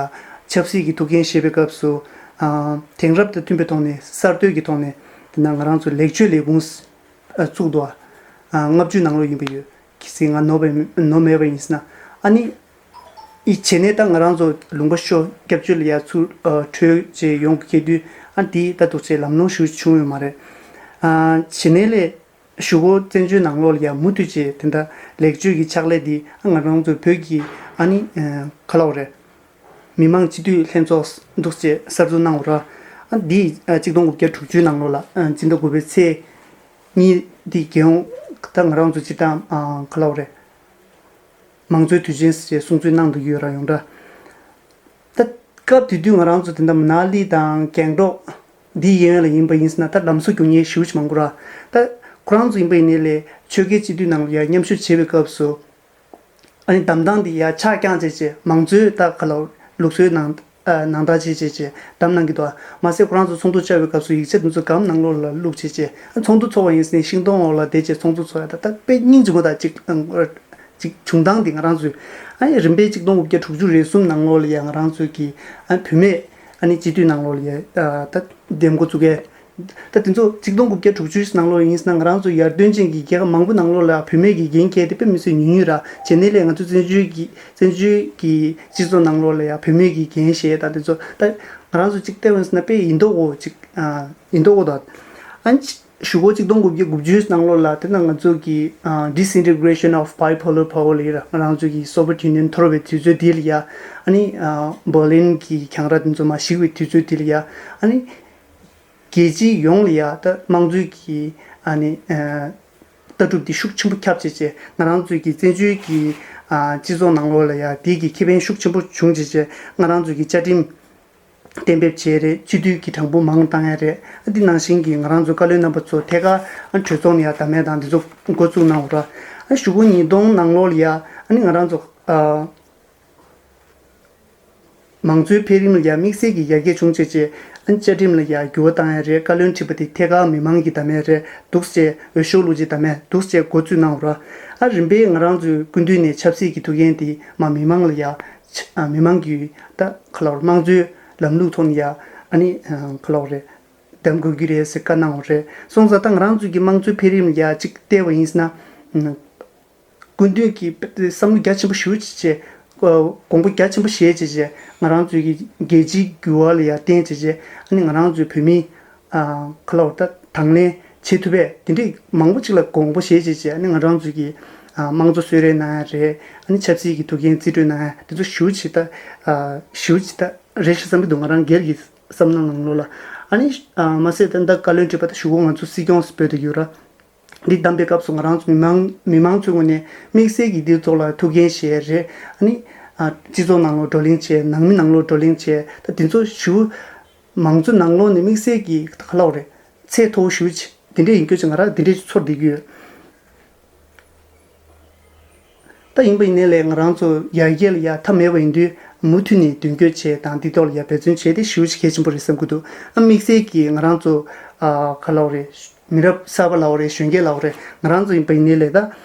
ཆབ་སྲིད་ཀྱི་ཐུགས་འགན་བཞེས་པའི་སྐབས་སུ་ཨ་དེང་རབས་དང་མཐུན་པའི་ཐོག་ནས་གསར་གཏོད་ཀྱི་ཐོག་ནས་དེ་འདྲ་ང་རང་ཚོ་ལེགས་བཅོས་ལས་ཁུངས་ཨ་བཙུགས་འདུག་ཨ་ལྔ་བཅུ་ནང་ལོགས་ཡིན་པ་ཡོད། གལ་སྲིད་ང་ནོར་བ་ནོར་མེད་པ་ཡིན་ཟེར་ན། ཨ་ནི་ཨི་བྱས་ནས་ད་ང་རང་ཚོ་ལུང་པ་ཤོར་སྐྱབས་བཅོལ་ལ་ཡ་ཚུར་ཨ་བྲོས་བྱས་ཡོང་གི་སྐྱེས་དུས་ཨ་འདི་ད་འདུག་སེ་ལམ་ལྷོང་ཞེ་པོ་བྱུང་ཡོད་མ་རེད། ཨ་བྱས་ནས་ལས་གཞུག་གུ་བཙན་བྱོལ་ནང་ལོགས་ལ་ཡ་མུ་མཐུད་བྱས་དེ་འདྲ་ལེགས་བཅོས་ཀྱི་ཕྱག་ལས་འདི་ཨ་ང་རང་ཚོ་བོད་ཀྱི་ཨ་ནི་ཨ་ག་ལབ་དགོས་རེད། མི་དམངས་སྤྱི་འཐུས་ལྷན་ཚོགས་འདུག་སེ་གསར་འཛུགས་གནང་བ་ར། ཨ་འདི་ཨ་གཅིག་སྟོང་དགུ་བརྒྱ་དྲུག་ཅུའི་ནང་ལོགས་ལ་ཨ་སྤྱི་ཟླ་དགུ་པའི་ཚེས་གཉིས་འདི་རྒྱལ་ཡོངས་ད་ང་རང་ཚོ་སྤྱིར་བཏང་ཨ་ག་ལབ་དགོས་རེད། མང་གཙོའི་དུས་ཆེན་ཟེར་གསུང་ཚུལ་གནང་འདུག་ཡོད་ར་ཡོང་འདྲ། ད་སྐབས་དེ་དུས་ང་རང་ཚོ་དེ་འདྲ་མ་ན་ལི་དང་གྷེང་ཊོག་འདི་གཡས་གཡོན་ལ་ཡིན་པ་ཡིན་ཟེར་ན། ད་ལམ་བཟོ་རྒྱུ་ངེས་ཞེ་པོ་ཅིག་མང་པོ་ར། ད་ཁོ་རང་ཚོ་ཡིན་པ་ཡིན་ནའི་ལས་ཆོལ་ཁའི་སྤྱི་འཐུས་ནང་ལ་ཡ་མཉམ་ཞུགས་བྱེད་པའི་སྐབས་སུ། ཨ་ནི་འདམ་ཐང་འདི་ཡ་ཆག་རྐྱང་བྱས་བྱས། མང་གཙོའི་ད་ག་ལ་ལུགས་སྲོལ་ནང་ཨ་ནང་ལྟར་བྱས་བྱས་བྱས་འདམ་གནང་གི་འདུག་མ་ཟད་ཁོ་རང་ཚོ་ཚོགས་འདུ་བཅར་བའི་སྐབས་སུ་ཡིག་ཆ་འདི་ཚོ་སྒམ་ནང་ལོགས་ལ་བླུགས་བྱས་བྱས། ཨ་ཚོགས་འདུ་ཚོགས་པ་ཡིན་ཟེར་ནས་ཤིང་སྡོང་འོག་ལ་བསྡད་བྱས་ཚོགས་འདུ་ཚོགས་ཡ། ད་ད་དཔེ་སྙིང་རྗེ་མོ་ད་ཅིག་ཨང་ཅིག་བྱུང་སྟངས་འདི་ང་རང་ཚོས། ཨ་ནི་རིམ་པས་གཅིག་སྟོང་དགུ་བརྒྱ་དྲུག་ཅུ་རེ་གསུམ་ནང་ལོགས་ལ་ཡ་ང་རང་ཚོས་ཀྱི་ཨ་བུད་མེད་ཨ་ནི་སྤྱི་འཐུས་ནང་ལོགས་ལ་ཡ་ཨ་ད་འདེམས་འགོ་བཙུགས་ཡས། ད་དེ་ཚོ་གཅིག་སྟོང་དགུ་བརྒྱ་དྲུག་ཅུ་ནང་ལོགས་ཡིན་ཟེར་ན། ང་རང་ཚོ་ཡར་ཐོན་ཅན་གྱི་རྒྱལ་ཁབ་མང་པོ་ནང་ལོགས་ལ་བུད་མེད་ཀྱི་འགན་འཁྱེར་དེ་དཔེ་མི་སྲིད་ཉུང་ཉུང་ར། བྱས་ནས་ལས་ང་ཚོ་བཙན་བྱོལ་གྱི་བཙན་བྱོལ་གྱི་སྤྱི་ཚོགས་ནང་ལོགས་ལ་ཡང་བུད་མེད་ཀྱི་འགན་བཞེས་དང་དེ་ཚོ་ད་ང་རང་ཚོ་གཅིག་བལྟས་པ་ཡིན་ཟེར་ན་དཔེ་ཡིན་མདོག་འོ་གཅིག་ཨ་ཡིན་མདོག་འོ་ད། ཨ་ནི་གཞུག་གུ་གཅིག་སྟོང་དགུ་བརྒྱ་དགུ་བཅུ་ནང་ལོགས་ལ་དེ་ན་ང་ཚོ་གི་ཨ་disintegration of bipolar power ལ་ཡིན་ར། ང་རང་ཚོ་གི་སོ་བྷི་ཡེཊ་ཡུ་ནི་ཡན་འཐོར་བའི་དུས་ཚོད་དེ་ལ་ཡ། ཨ་ནི་ཨ་བར་ལིན་གྱི་གྱང་ར་དེ་ཚོ་མར་ཞིག་པའི་དུས་ཚོད་དེ་ལ་ཡ། ཨ་ནི་རྒྱལ་སྤྱི་ཡོངས་ལ་ཡ་ད་དམངས་གཙོའི་གི་ཨ་ནི་ཨ་ལྟ་གྲུབ་འདི་ཤུགས་ཆེན་པོ་ཁྱབ་བྱས་བྱས། ང་རང་ཚོའི་གི་བཙན་བྱོལ་གྱི་ཨ་སྤྱི་ཚོགས་ནང་ལོགས་ལ་ཡ་དེ་གི་ཁེ་ཕན་ཤུགས་ཆེན་པོ་བྱུང་བྱས་བྱས། ང་རང་ཚོའི་གི་བཅའ་ཁྲིམས་གཏན་འབེབས་བྱས་རེད། སྤྱི་འཐུས་ཀྱི་གྲངས་འབོར་མང་བཏང་ཡ་རེད། ཨ་འདི་ནང་བཞིན་གྱི་ང་རང་ཚོ་བཀའ་བློན་རྣམ་པ་ཚོ་ཐད་ཀར་ཨ་གྲོས་ཚོགས་ནས་ཡ་གདམ་ཡ་དང་འདི་ཚོ་འགོ་བཙུགས་གནང་བ་ར། ཨ་གཞུག་གུ་ཉིས་སྟོང་ནང་ལོགས་ལ་ཡ་ཨ་ནི་ང་རང་ཚོ་ཨ་མང་གཙོའི་འཕེལ་རིམ་ལ་ཡ་དམིགས་བསལ་གྱི་ཡར་རྒྱས་བྱུང་བྱས་བྱས། ཨ་ནི་བཅའ་ཁྲིམས་ལ་ཡ་འགྱུར་བ་བཏང་ཡ་རེད། བཀའ་བློན་ཁྲི་པ་དེ་ཐད་ཀར་མི་མང་གིས་གདམ་ཡ་རེད་འདུག་ཅེས། འོས་ཤོག་བླུགས་རྗེས་གདམ་ཡ་འདུག་ཅེས་འགོ་བཙུགས་གནང་བ་ར། ཨ་རིམ་པས་ང་རང་ཚོའི་སྐུ་མདུན་ནས་ཆབ་སྲིད་ཀྱི་ཐུགས་འགན་དེ་མ་མི་མང་ལ་ཡ་ཆ་ཨ་མི་མང་གིས་ད་ག་ལ་བར་དམངས་གཙོའི་ལམ་ལུགས་ཐོག་ནས་ཡ་ཨ་ནི་ག་ལ་བ་རེད། གདམ་དགོས་ཀྱི་རེད་ཟེར་བཀའ་གནང་བ་རེད། སོང་ཙང་ད་ང་རང་ཚོའི་གི་དམངས་གཙོའི་འཕེལ་རིམ་ལ་ཡ་གཅིག་བལྟས་པ་ཡིན་ཟེར་ན། སྐུ་མདུན་གྱིས་བསམ་བློ་རྒྱ་ཆེན་པོ་ཞེ་པོ་ཅིག་བྱས། དགོངས་པ་རྒྱ་ཆེན་པོ་བཞེས་བྱས་བྱས། ང་རང་ཚོའི་གི་རྒྱལ་སྤྱིའི་འགྱུར་བ་ལ་ཡ་བརྟེན་བྱས་བྱས། ཨ་ནི་ང་རང་ཚོའི་བོད་མི་ཨ་ག་ལ་བ་ད་དང་ལེན་བྱེད་ཐུབ་པས། དེ་འདྲའི་མང་པོ་ཅིག་ལ་དགོངས་པ་བཞེས་བྱས་བྱས། ཨ་ནི་ང་རང་ཚོའི་གི་ཨ་དམངས་གཙོ་གསོལ་རས་གནང་ཡ་རེད། ཨ་ནི་ཆབ་སྲིད་ཀྱི་ཐུགས་འགན་རྩིས་སྤྲོད་གནང་ཡ་དེ་ཚོ་ཞེ་པོ་ཅིག་ད་ཨ་ཞེ་པོ་ཅིག་ད་རེད་ཤག་བསམ་གྱི་འདུག་ང་རང་སྒེར་གྱི་བསམ་བློ་ནང་ལོགས་ལ། ཨ་ནི་ཨ་མ་ཟད་ད་ད་བཀའ་བློན་ཁྲི་པ་ད་གཞུག་གུ་ང་ཚོ་སྲིད་སྐྱོང་ཟེར་འབོད་བསྡད་ཡོད་ར། འདི་བདམས་པའི་སྐབས་སུ་ང་རང་ཚོ་མི་མང་མི་མང་ཚོའི་ངོས་ནས་དམིགས་བསལ་གྱིས་འདིའི་ཐོག་ལ་ཐུགས་འགན་བཞེས་རེད། ཨ་ནི་ཨ་སྤྱི་ཚོགས་ནང་ལོགས་བགྲོ་གླེང་བྱས། ནང་མི་ནང་ལོགས་བགྲོ་གླེང་བྱས། ད་དེ་ཚོ་ཞུ་མང་གཙོ་ནང་ལོགས་ནས་དམིགས་བསལ་གྱིས་ག་ལ་བ་རེད། ཚད་མཐོ་བོ་ཞུ་ཆེ་དེ་འདྲས་ཡིན་རྒྱུ་ཅིག་ང་རང་འདི་འདྲས་ཅིག་ཚོར་བསྡད་ཀྱི་ཡོད། ད་ཡིན་པ་ཡིན་ནའི་ལས་ང་རང་ཚོ་ཡར་རྒྱས་ལ་ཡ་མཐའ་མེད་པ་ཡིན་དུས། མུ་མཐུད་ནས་མདུན་སྐྱོད་བྱས་དང་འདི་ཐོག་ལ་ཡ་འབད་བརྩོན་བྱས་ཏེ་ཞེ་པོ་ཅིག་གལ་ཆེན་པོ་རེད་བསམ་གྱི་འདུག་ཨ་དམིགས་བསལ་གྱིས་ང་རང་ཚོ་ཨ་ག་ལ་བ་རེད། མི་རབས་གསར་པ་ལ་བ་རེད། གཞོན་སྐྱེས་ལ་བ་རེད། ང་རང་ཚོ་ཡིན་པ་ཡིན་ནའི་ལས་ད་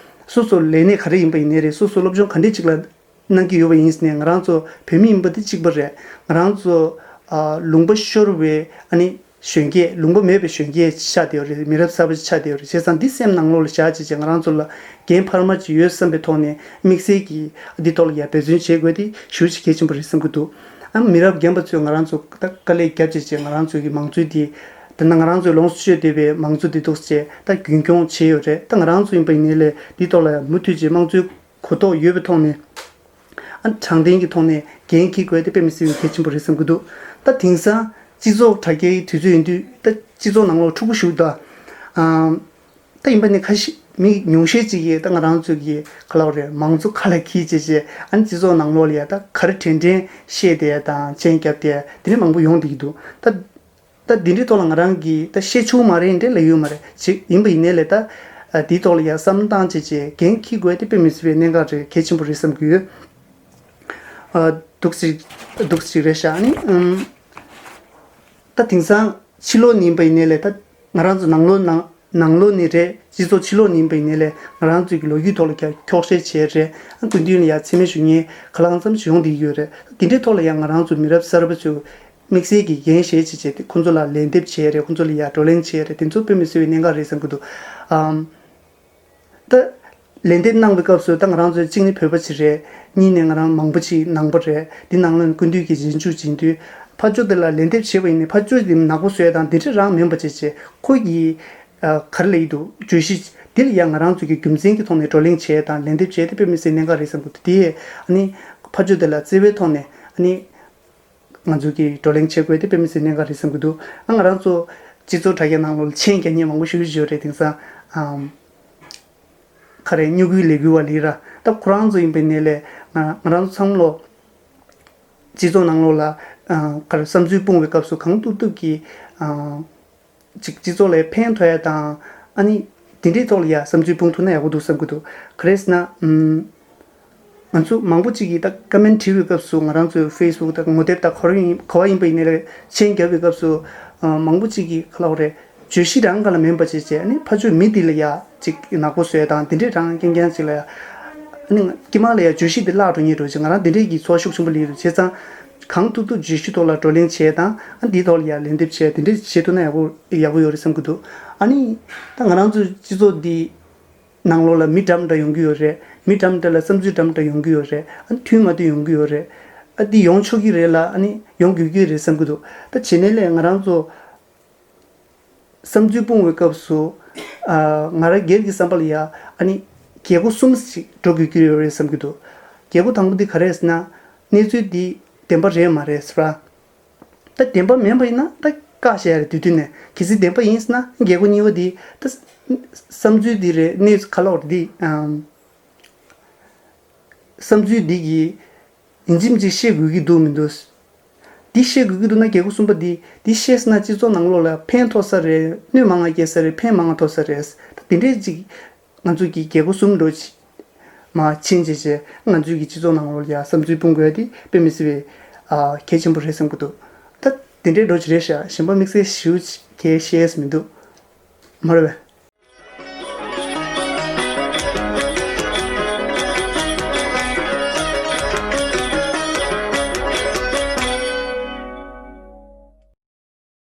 སོ་སོ་ལས་གནས་ག་རེ་ཡིན་པ་ཡིན་ནའི་རེད། སོ་སོ་སློབ་སྦྱོང་ག་འདྲས་ཅིག་ལ་གནང་གི་ཡོད་པ་ཡིན་ཟེར་ནས། ང་རང་ཚོ་བོད་མི་ཡིན་པ་དེ་གཅིག་པ་རེད། ང་རང་ཚོ་ཨ་ལུང་པ་ཤོར་བའི་ཨ་ནི་གཞོན་སྐྱེས། ལུང་པ་མེད་པའི་གཞོན་སྐྱེས་ཆགས་བསྡད་ཡོད་རེད། མི་རབས་གསར་པ་ཅིག་ཆགས་བསྡད་ཡོད་རེད། བྱས་ཙང་འདི་སེམས་ནང་ལོགས་ལ་བཞག་བྱས་བྱས། ང་རང་ཚོ་ལ་འགན་འཕར་མ་ཅིག་ཡོད་བསམ་པའི་ཐོག་ནས་དམིགས་བསལ་གྱིས་འདི་ཐོག་ལ་ཡ་འབད་བརྩོན་བྱེད་དགོས་དེ་ཞེ་པོ་ཅིག་གལ་ཆེན་པོ་རེད་བསམ་གྱི་འདུག་ཨ་མི་རབས་རྒན་པ་ཚོས་ང་རང་ཚོ་ད་དཀའ་ལས་བརྒྱབ་བྱས་བྱས། ང་རང་ཚོ་གི་མང་གཙོའི་འདི་ད་ནང་ང་རང་ཚོས་ལོངས་སུ་སྤྱོད་བསྡད་པའི་མང་གཙོ་འདི་འདུག་བྱས་ད་རྒྱུན་འཁྱོངས་བྱས་ཡོད་རེད། ད་ང་རང་ཚོ་ཡིན་པ་ཡིན་ནའི་ལས་འདི་ཐོག་ལ་ཡ་མུ་མཐུད་བྱས་དམངས་གཙོའི་གོ་རྟོགས་ཡོད་པའི་ཐོག་ནས། ཨ་དྲང་བདེན་གྱི་ཐོག་ནས་འགན་འཁྱེར་དགོས་དེ་དཔེ་མི་སྲིད་པའི་གལ་ཆེན་པོ་རེད་བསམ་གྱི་འདུག་ད་དེང་སང་སྤྱི་ཚོགས་དྲ་རྒྱའི་དུས་ཚོད་ཡིན་དུས། ད་སྤྱི་ཚོགས་ནང་ལོགས་འཁྲུག་པོ་ཞེ་པོ་འདུག་ཨ་ད་ཡིན་པ་ནི་ཁ་ཤས་མི་ཉུང་ཤས་ཅིག་གིས་ད་ང་རང་ཚོ་གི་ག་ལ་བ་རེད། མང་གཙོ་ཁ་ལ་འཁྱེར་བྱས་བྱས། ཨ་ནི་སྤྱི་ཚོགས་ནང་ལོགས་ལ་ཡ་ད་ག་རེ་དྲན་དྲན་བཤད་བསྡད་དང་མཆན་བརྒྱབ་བསྡད་དེ་འདྲ་མང་པོ་ཡོང་བསྡད་ཀྱི་འདུག་ད། ད་འདི་འདྲའི་ཐོག་ལ་ང་རང་གིས་ད་བཤད་ཆོག་མ་རེད་འདྲ་ལབ་ཡོད་མ་རེད། ཅིག་ཡིན་པ་ཡིན་ནའི་ལས་ད་ཨ་འདིའི་ཐོག་ལ་ཡ་བསམ་བློ་བཏང་བྱས་བྱས་འགན་འཁྱེར་དགོས་དེ་དཔེ་མི་སྲིད་པའི་གནད་འགག་རེད། གལ་ཆེན་པོ་རེད་བསམ་གྱི་ཡོད། ཨ་འདུག་སེ་འདུག་སེ་རེད་ཤག་ཨ་ནི་ཨམ་ད་དེང་སང་ཕྱི་ལོགས་ནས་ཡིན་པ་ཡིན་ནའི་ལས་ད་ང་རང་ཚོ་ནང་ལོགས་ནང་ནང་ལོགས་ནས་རེད། སྤྱི་ཚོགས་ཕྱི་ལོགས་ནས་ཡིན་པ་ཡིན་ནའི་ལས་ང་རང་ཚོའི་གི་ལོ་རྒྱུས་ཐོག་ལ་ཀྱང་འཁྱོག་བཤད་བྱས་རེད། ཨ་སྐུ་མདུན་ལ་ཡ་མཚན་སྨད་ཞུ་མཁན་ག་ལ་གང་འཚམ་ཞིག་ཡོང་བསྡད་ཀྱི་ཡོད་རེད། དེ་འདྲའི་ཐོག་ལ་ཡང་ང་རང་ཚོ་མི་རབས་གསར་པ་ཚོས་དམིགས་བསལ་གྱི་འགན་བཞེས་བྱས་བྱས་ཏེ་ཁོང་ཚོ་ལ་ལན་འདེབས་བྱས་རེད། ཁོང་ཚོ་ལ་ཡ་བགྲོ་གླེང་བྱས་རེད། དེ་ཚོ་དཔེ་མི་སྲིད་པའི་གནད་འགག་རེད་བསམ་གྱི་འདུག་ཨམ། ད་ལན་འདེབས་གནང་བའི་སྐབས་སུ་ད་ང་རང་ཚོ་གཅིག་ནི་བོད་པ་ཅིག་རེད། གཉིས་ནས་ང་རང་མང་པོ་ཅིག་ནང་པ་རེད། འདི་ནང་ལ་སྐུ་མདུན་གྱི་རྗེས་འཇུག་བྱེད་དུས་ཕར་ཕྱོགས་དེ་ལ་ལན་འདེབས་བྱས་པ་ཡིན་ནའི་ཕར་ཕྱོགས་དེ་ནག་པོ་བཟོས་དང་འདི་འདྲ་རང་མིན་པ་བྱས་བྱས། ཁོ་ཡི་ཨ་ག་རེ་ལབ་ཡི་འདུག་བརྗོད་གཞི་འདི་ལ་ཡང་ང་རང་ཚོ་གི་རྒྱུ་མཚན་གྱི་ཐོག་ནས་བགྲོ་གླེང་བྱས་དང་ལན་འདེབས་བྱས་ཏེ་དཔེ་མི་སྲིད་གནད་འགག་རེད་བསམ་གྱི་འདུག་དེ་ཨ་ནི་ཕར་ཕྱོགས་དེ་ལ་བརྩེ་བའི་ཐོག་ནས་ཨ་ནི། ང་ཚོ་གིས་བགྲོ་གླེང་བྱེད་དགོས་དེ་དཔེ་མི་སྲིད་གནད་འགག་རེད་བསམ་གྱི་འདུག་ཨ་ང་རང་ཚོ་སྤྱི་ཚོགས་དྲ་རྒྱ་ནང་ལོགས་ལ་མཆན་རྒྱག་མཁན་མང་པོ་ཞིག་ཡོད་རེད། དེང་སང་ཨམ། ག་རེ་སྨྱུ་གུའི་ལས་འགུལ་བ་ལས་ར། ད་ཁོ་རང་ཚོ་ཡིན་པའི་ནས་ལས་ང་ང་རང་ཚོ་ཚང་མ་ལོ་སྤྱི་ཚོགས་ནང་ལོགས་ལ་ཨ་ག་རེ་བསམ་ཚུལ་སྤུངས་པའི་སྐབས་སུ་གང་ཐུབ་ཐུབ་ཀྱིས་ཨ་ཅིག་སྤྱི་ཚོགས་ལ་ཕན་ཐོགས་ཡ་དང་ཨ་ནི་དེ་འདྲའི་ཐོག་ལ་ཡ་བསམ་ཚུལ་སྤུངས་ཐུབ་ན་ཡག་པོ་འདུག་བསམ་གྱི་འདུག་ག་རེ་ཟེར་ན་ཨམ། ང་ཚོ་མང་པོ་ཅིག་གིས་ད་ཀ་མེན་བྲིས་པའི་སྐབས་སུ་ང་རང་ཚོའི་ཕེ་སི་བུག་དང་ངོ་དེབ་དང་ག་རེ་ཡིན་ག་བ་ཡིན་པ་ཡིན་ནའི་ལས་མཆན་བརྒྱབ་པའི་སྐབས་སུ་ཨ་མང་པོ་ཅིག་གིས་ག་ལབ་དགོས་རེད། བརྗོད་གཞི་རང་ག་ལ་མིན་པ་བྱས་བྱས་ཨ་ནི་ཕར་ཕྱོགས་མི་དེ་ལ་ཡ་ཅིག་ནག་པོ་བཟོས་དང་དེ་འདྲས་རང་རྐྱང་རྐྱང་ཅིག་ལ་ཡ། ཨ་ནི་དཀྱིལ་མ་ལ་ཡ་བརྗོད་གཞི་དེ་བརླག་འགྲོ་ཉེན་འགྲོ་ཅིག་ང་རང་དེ་འདྲས་ཀྱི་ཚོར་ཤུགས་ཆེན་པོ་སླེབས་འདུག་བྱས་ཙང་གང་ཐུབ་ཐུབ་བརྗོད་གཞི་ཐོག་ལ་བགྲོ་གླེང་བྱས་དང་ཨ་འདིའི་ཐོག་ལ་ཡ་ལན་འདེབས་བྱས་དེ་འདྲས་བྱེད་ཐུབ་ན་ཡག་པོ་ཡག་པོ་ཡོད་རེད་བསམ་གྱི་འདུག་ཨ་ནི་ད་ང་རང་ཚོའི་སྤྱི་ཚོགས་འདི་ནང་ལོགས་ལ་མི་འདྲ་མི་འདྲ་ཡོང་གི་ཡོད་རེད། མི་འདྲ་མི་འདྲ་ལ་བསམ་ཚུལ་འདྲ་མི་འདྲ་ཡོང་གི་ཡོད་རེད། ཨ་མཐུན་མ་མཐུན་ཡོང་གི་ཡོད་རེད། ཨ་འདི་ཡོང་ཆོག་གི་རེད་ལ་ཨ་ནི་ཡོང་དགོས་ཀྱི་རེད་བསམ་གྱི་འདུག་ད་བྱས་ནས་ལས་ང་རང་ཚོ་བསམ་ཚུལ་སྤུངས་པའི་སྐབས་སུ་ཨ་ང་རང་སྒེར་གྱི་བསམ་པ་ལ་ཡ་ཨ་ནི་རྒྱལ་སྒོ་གསུམ་ཞིག་འགྲོ་དགོས་ཀྱི་ཡོད་རེད་བསམ་གྱི་འདུག་རྒྱལ་སྒོ་དང་པོ་འདི་ག་རེ་རེད་ཟེར་ན་གནས་ཚུལ་འདི་བདེན་པ་རེད་མ་རེད་ཟེར་བ། ད་བདེན་པ་མིན་པ་ཡིན་ན་ད་བཀག་བཞག་ཡ་རེད་དུས་དུས་ནས། གལ་སྲིད་བདེན་པ་ཡིན་ཟེར་ན་རྒྱལ་སྒོ་གཉིས་པ་འདི་ད་བསམ་ཚུལ་འདི་རེད། གནས་ཚུལ་ག་ལབ་དགོས་རེད། འདི་ཨམ་བསམ་ཚུལ་འདི་གི་ཡིན་གཅིག་མིན་གཅིག་བཤད་དགོས་ཀྱི་འདུག་མི་འདུག་འདི་བཤད་དགོས་ཀྱི་འདུག་ན་རྒྱལ་སྒོ་གསུམ་པ་འདི་འདི་བཤད་ཟེར་ན་སྤྱི་ཚོགས་ནང་ལོགས་ལ་ཕན་ཐོགས་ས་རེད། གནོད་མང་ང་སྐྱེལ་ས་རེད། ཕན་མང་ང་ཐོགས་ས་རེད། ད་དེ་འདྲས་ཅིག་ང་ཚོ་གི་རྒྱལ་སྒོ་གསུམ་འགྲོ་ཆ་མ་ཕྱིན་བྱས་བྱས་ང་ཚོའི་གི་སྤྱི་ཚོགས་ནང་ལོགས་ལ་ཡ་བསམ་ཚུལ་སྤུངས་དགོས་ཡ་དེ་དཔེ་མི་སྲིད་པའི་ཨ་གལ་ཆེན་པོ་རེད་བསམ་གྱི་འདུག་ད་དེ་འདྲའི་འགྲོ་ཅི་རེད་ཤག་གཞན་པ་དམིགས་བསལ་ཞེ་པོ་ཅིག་གལ་བཤད་ས་མི་འདུག་མ་རེད་པས།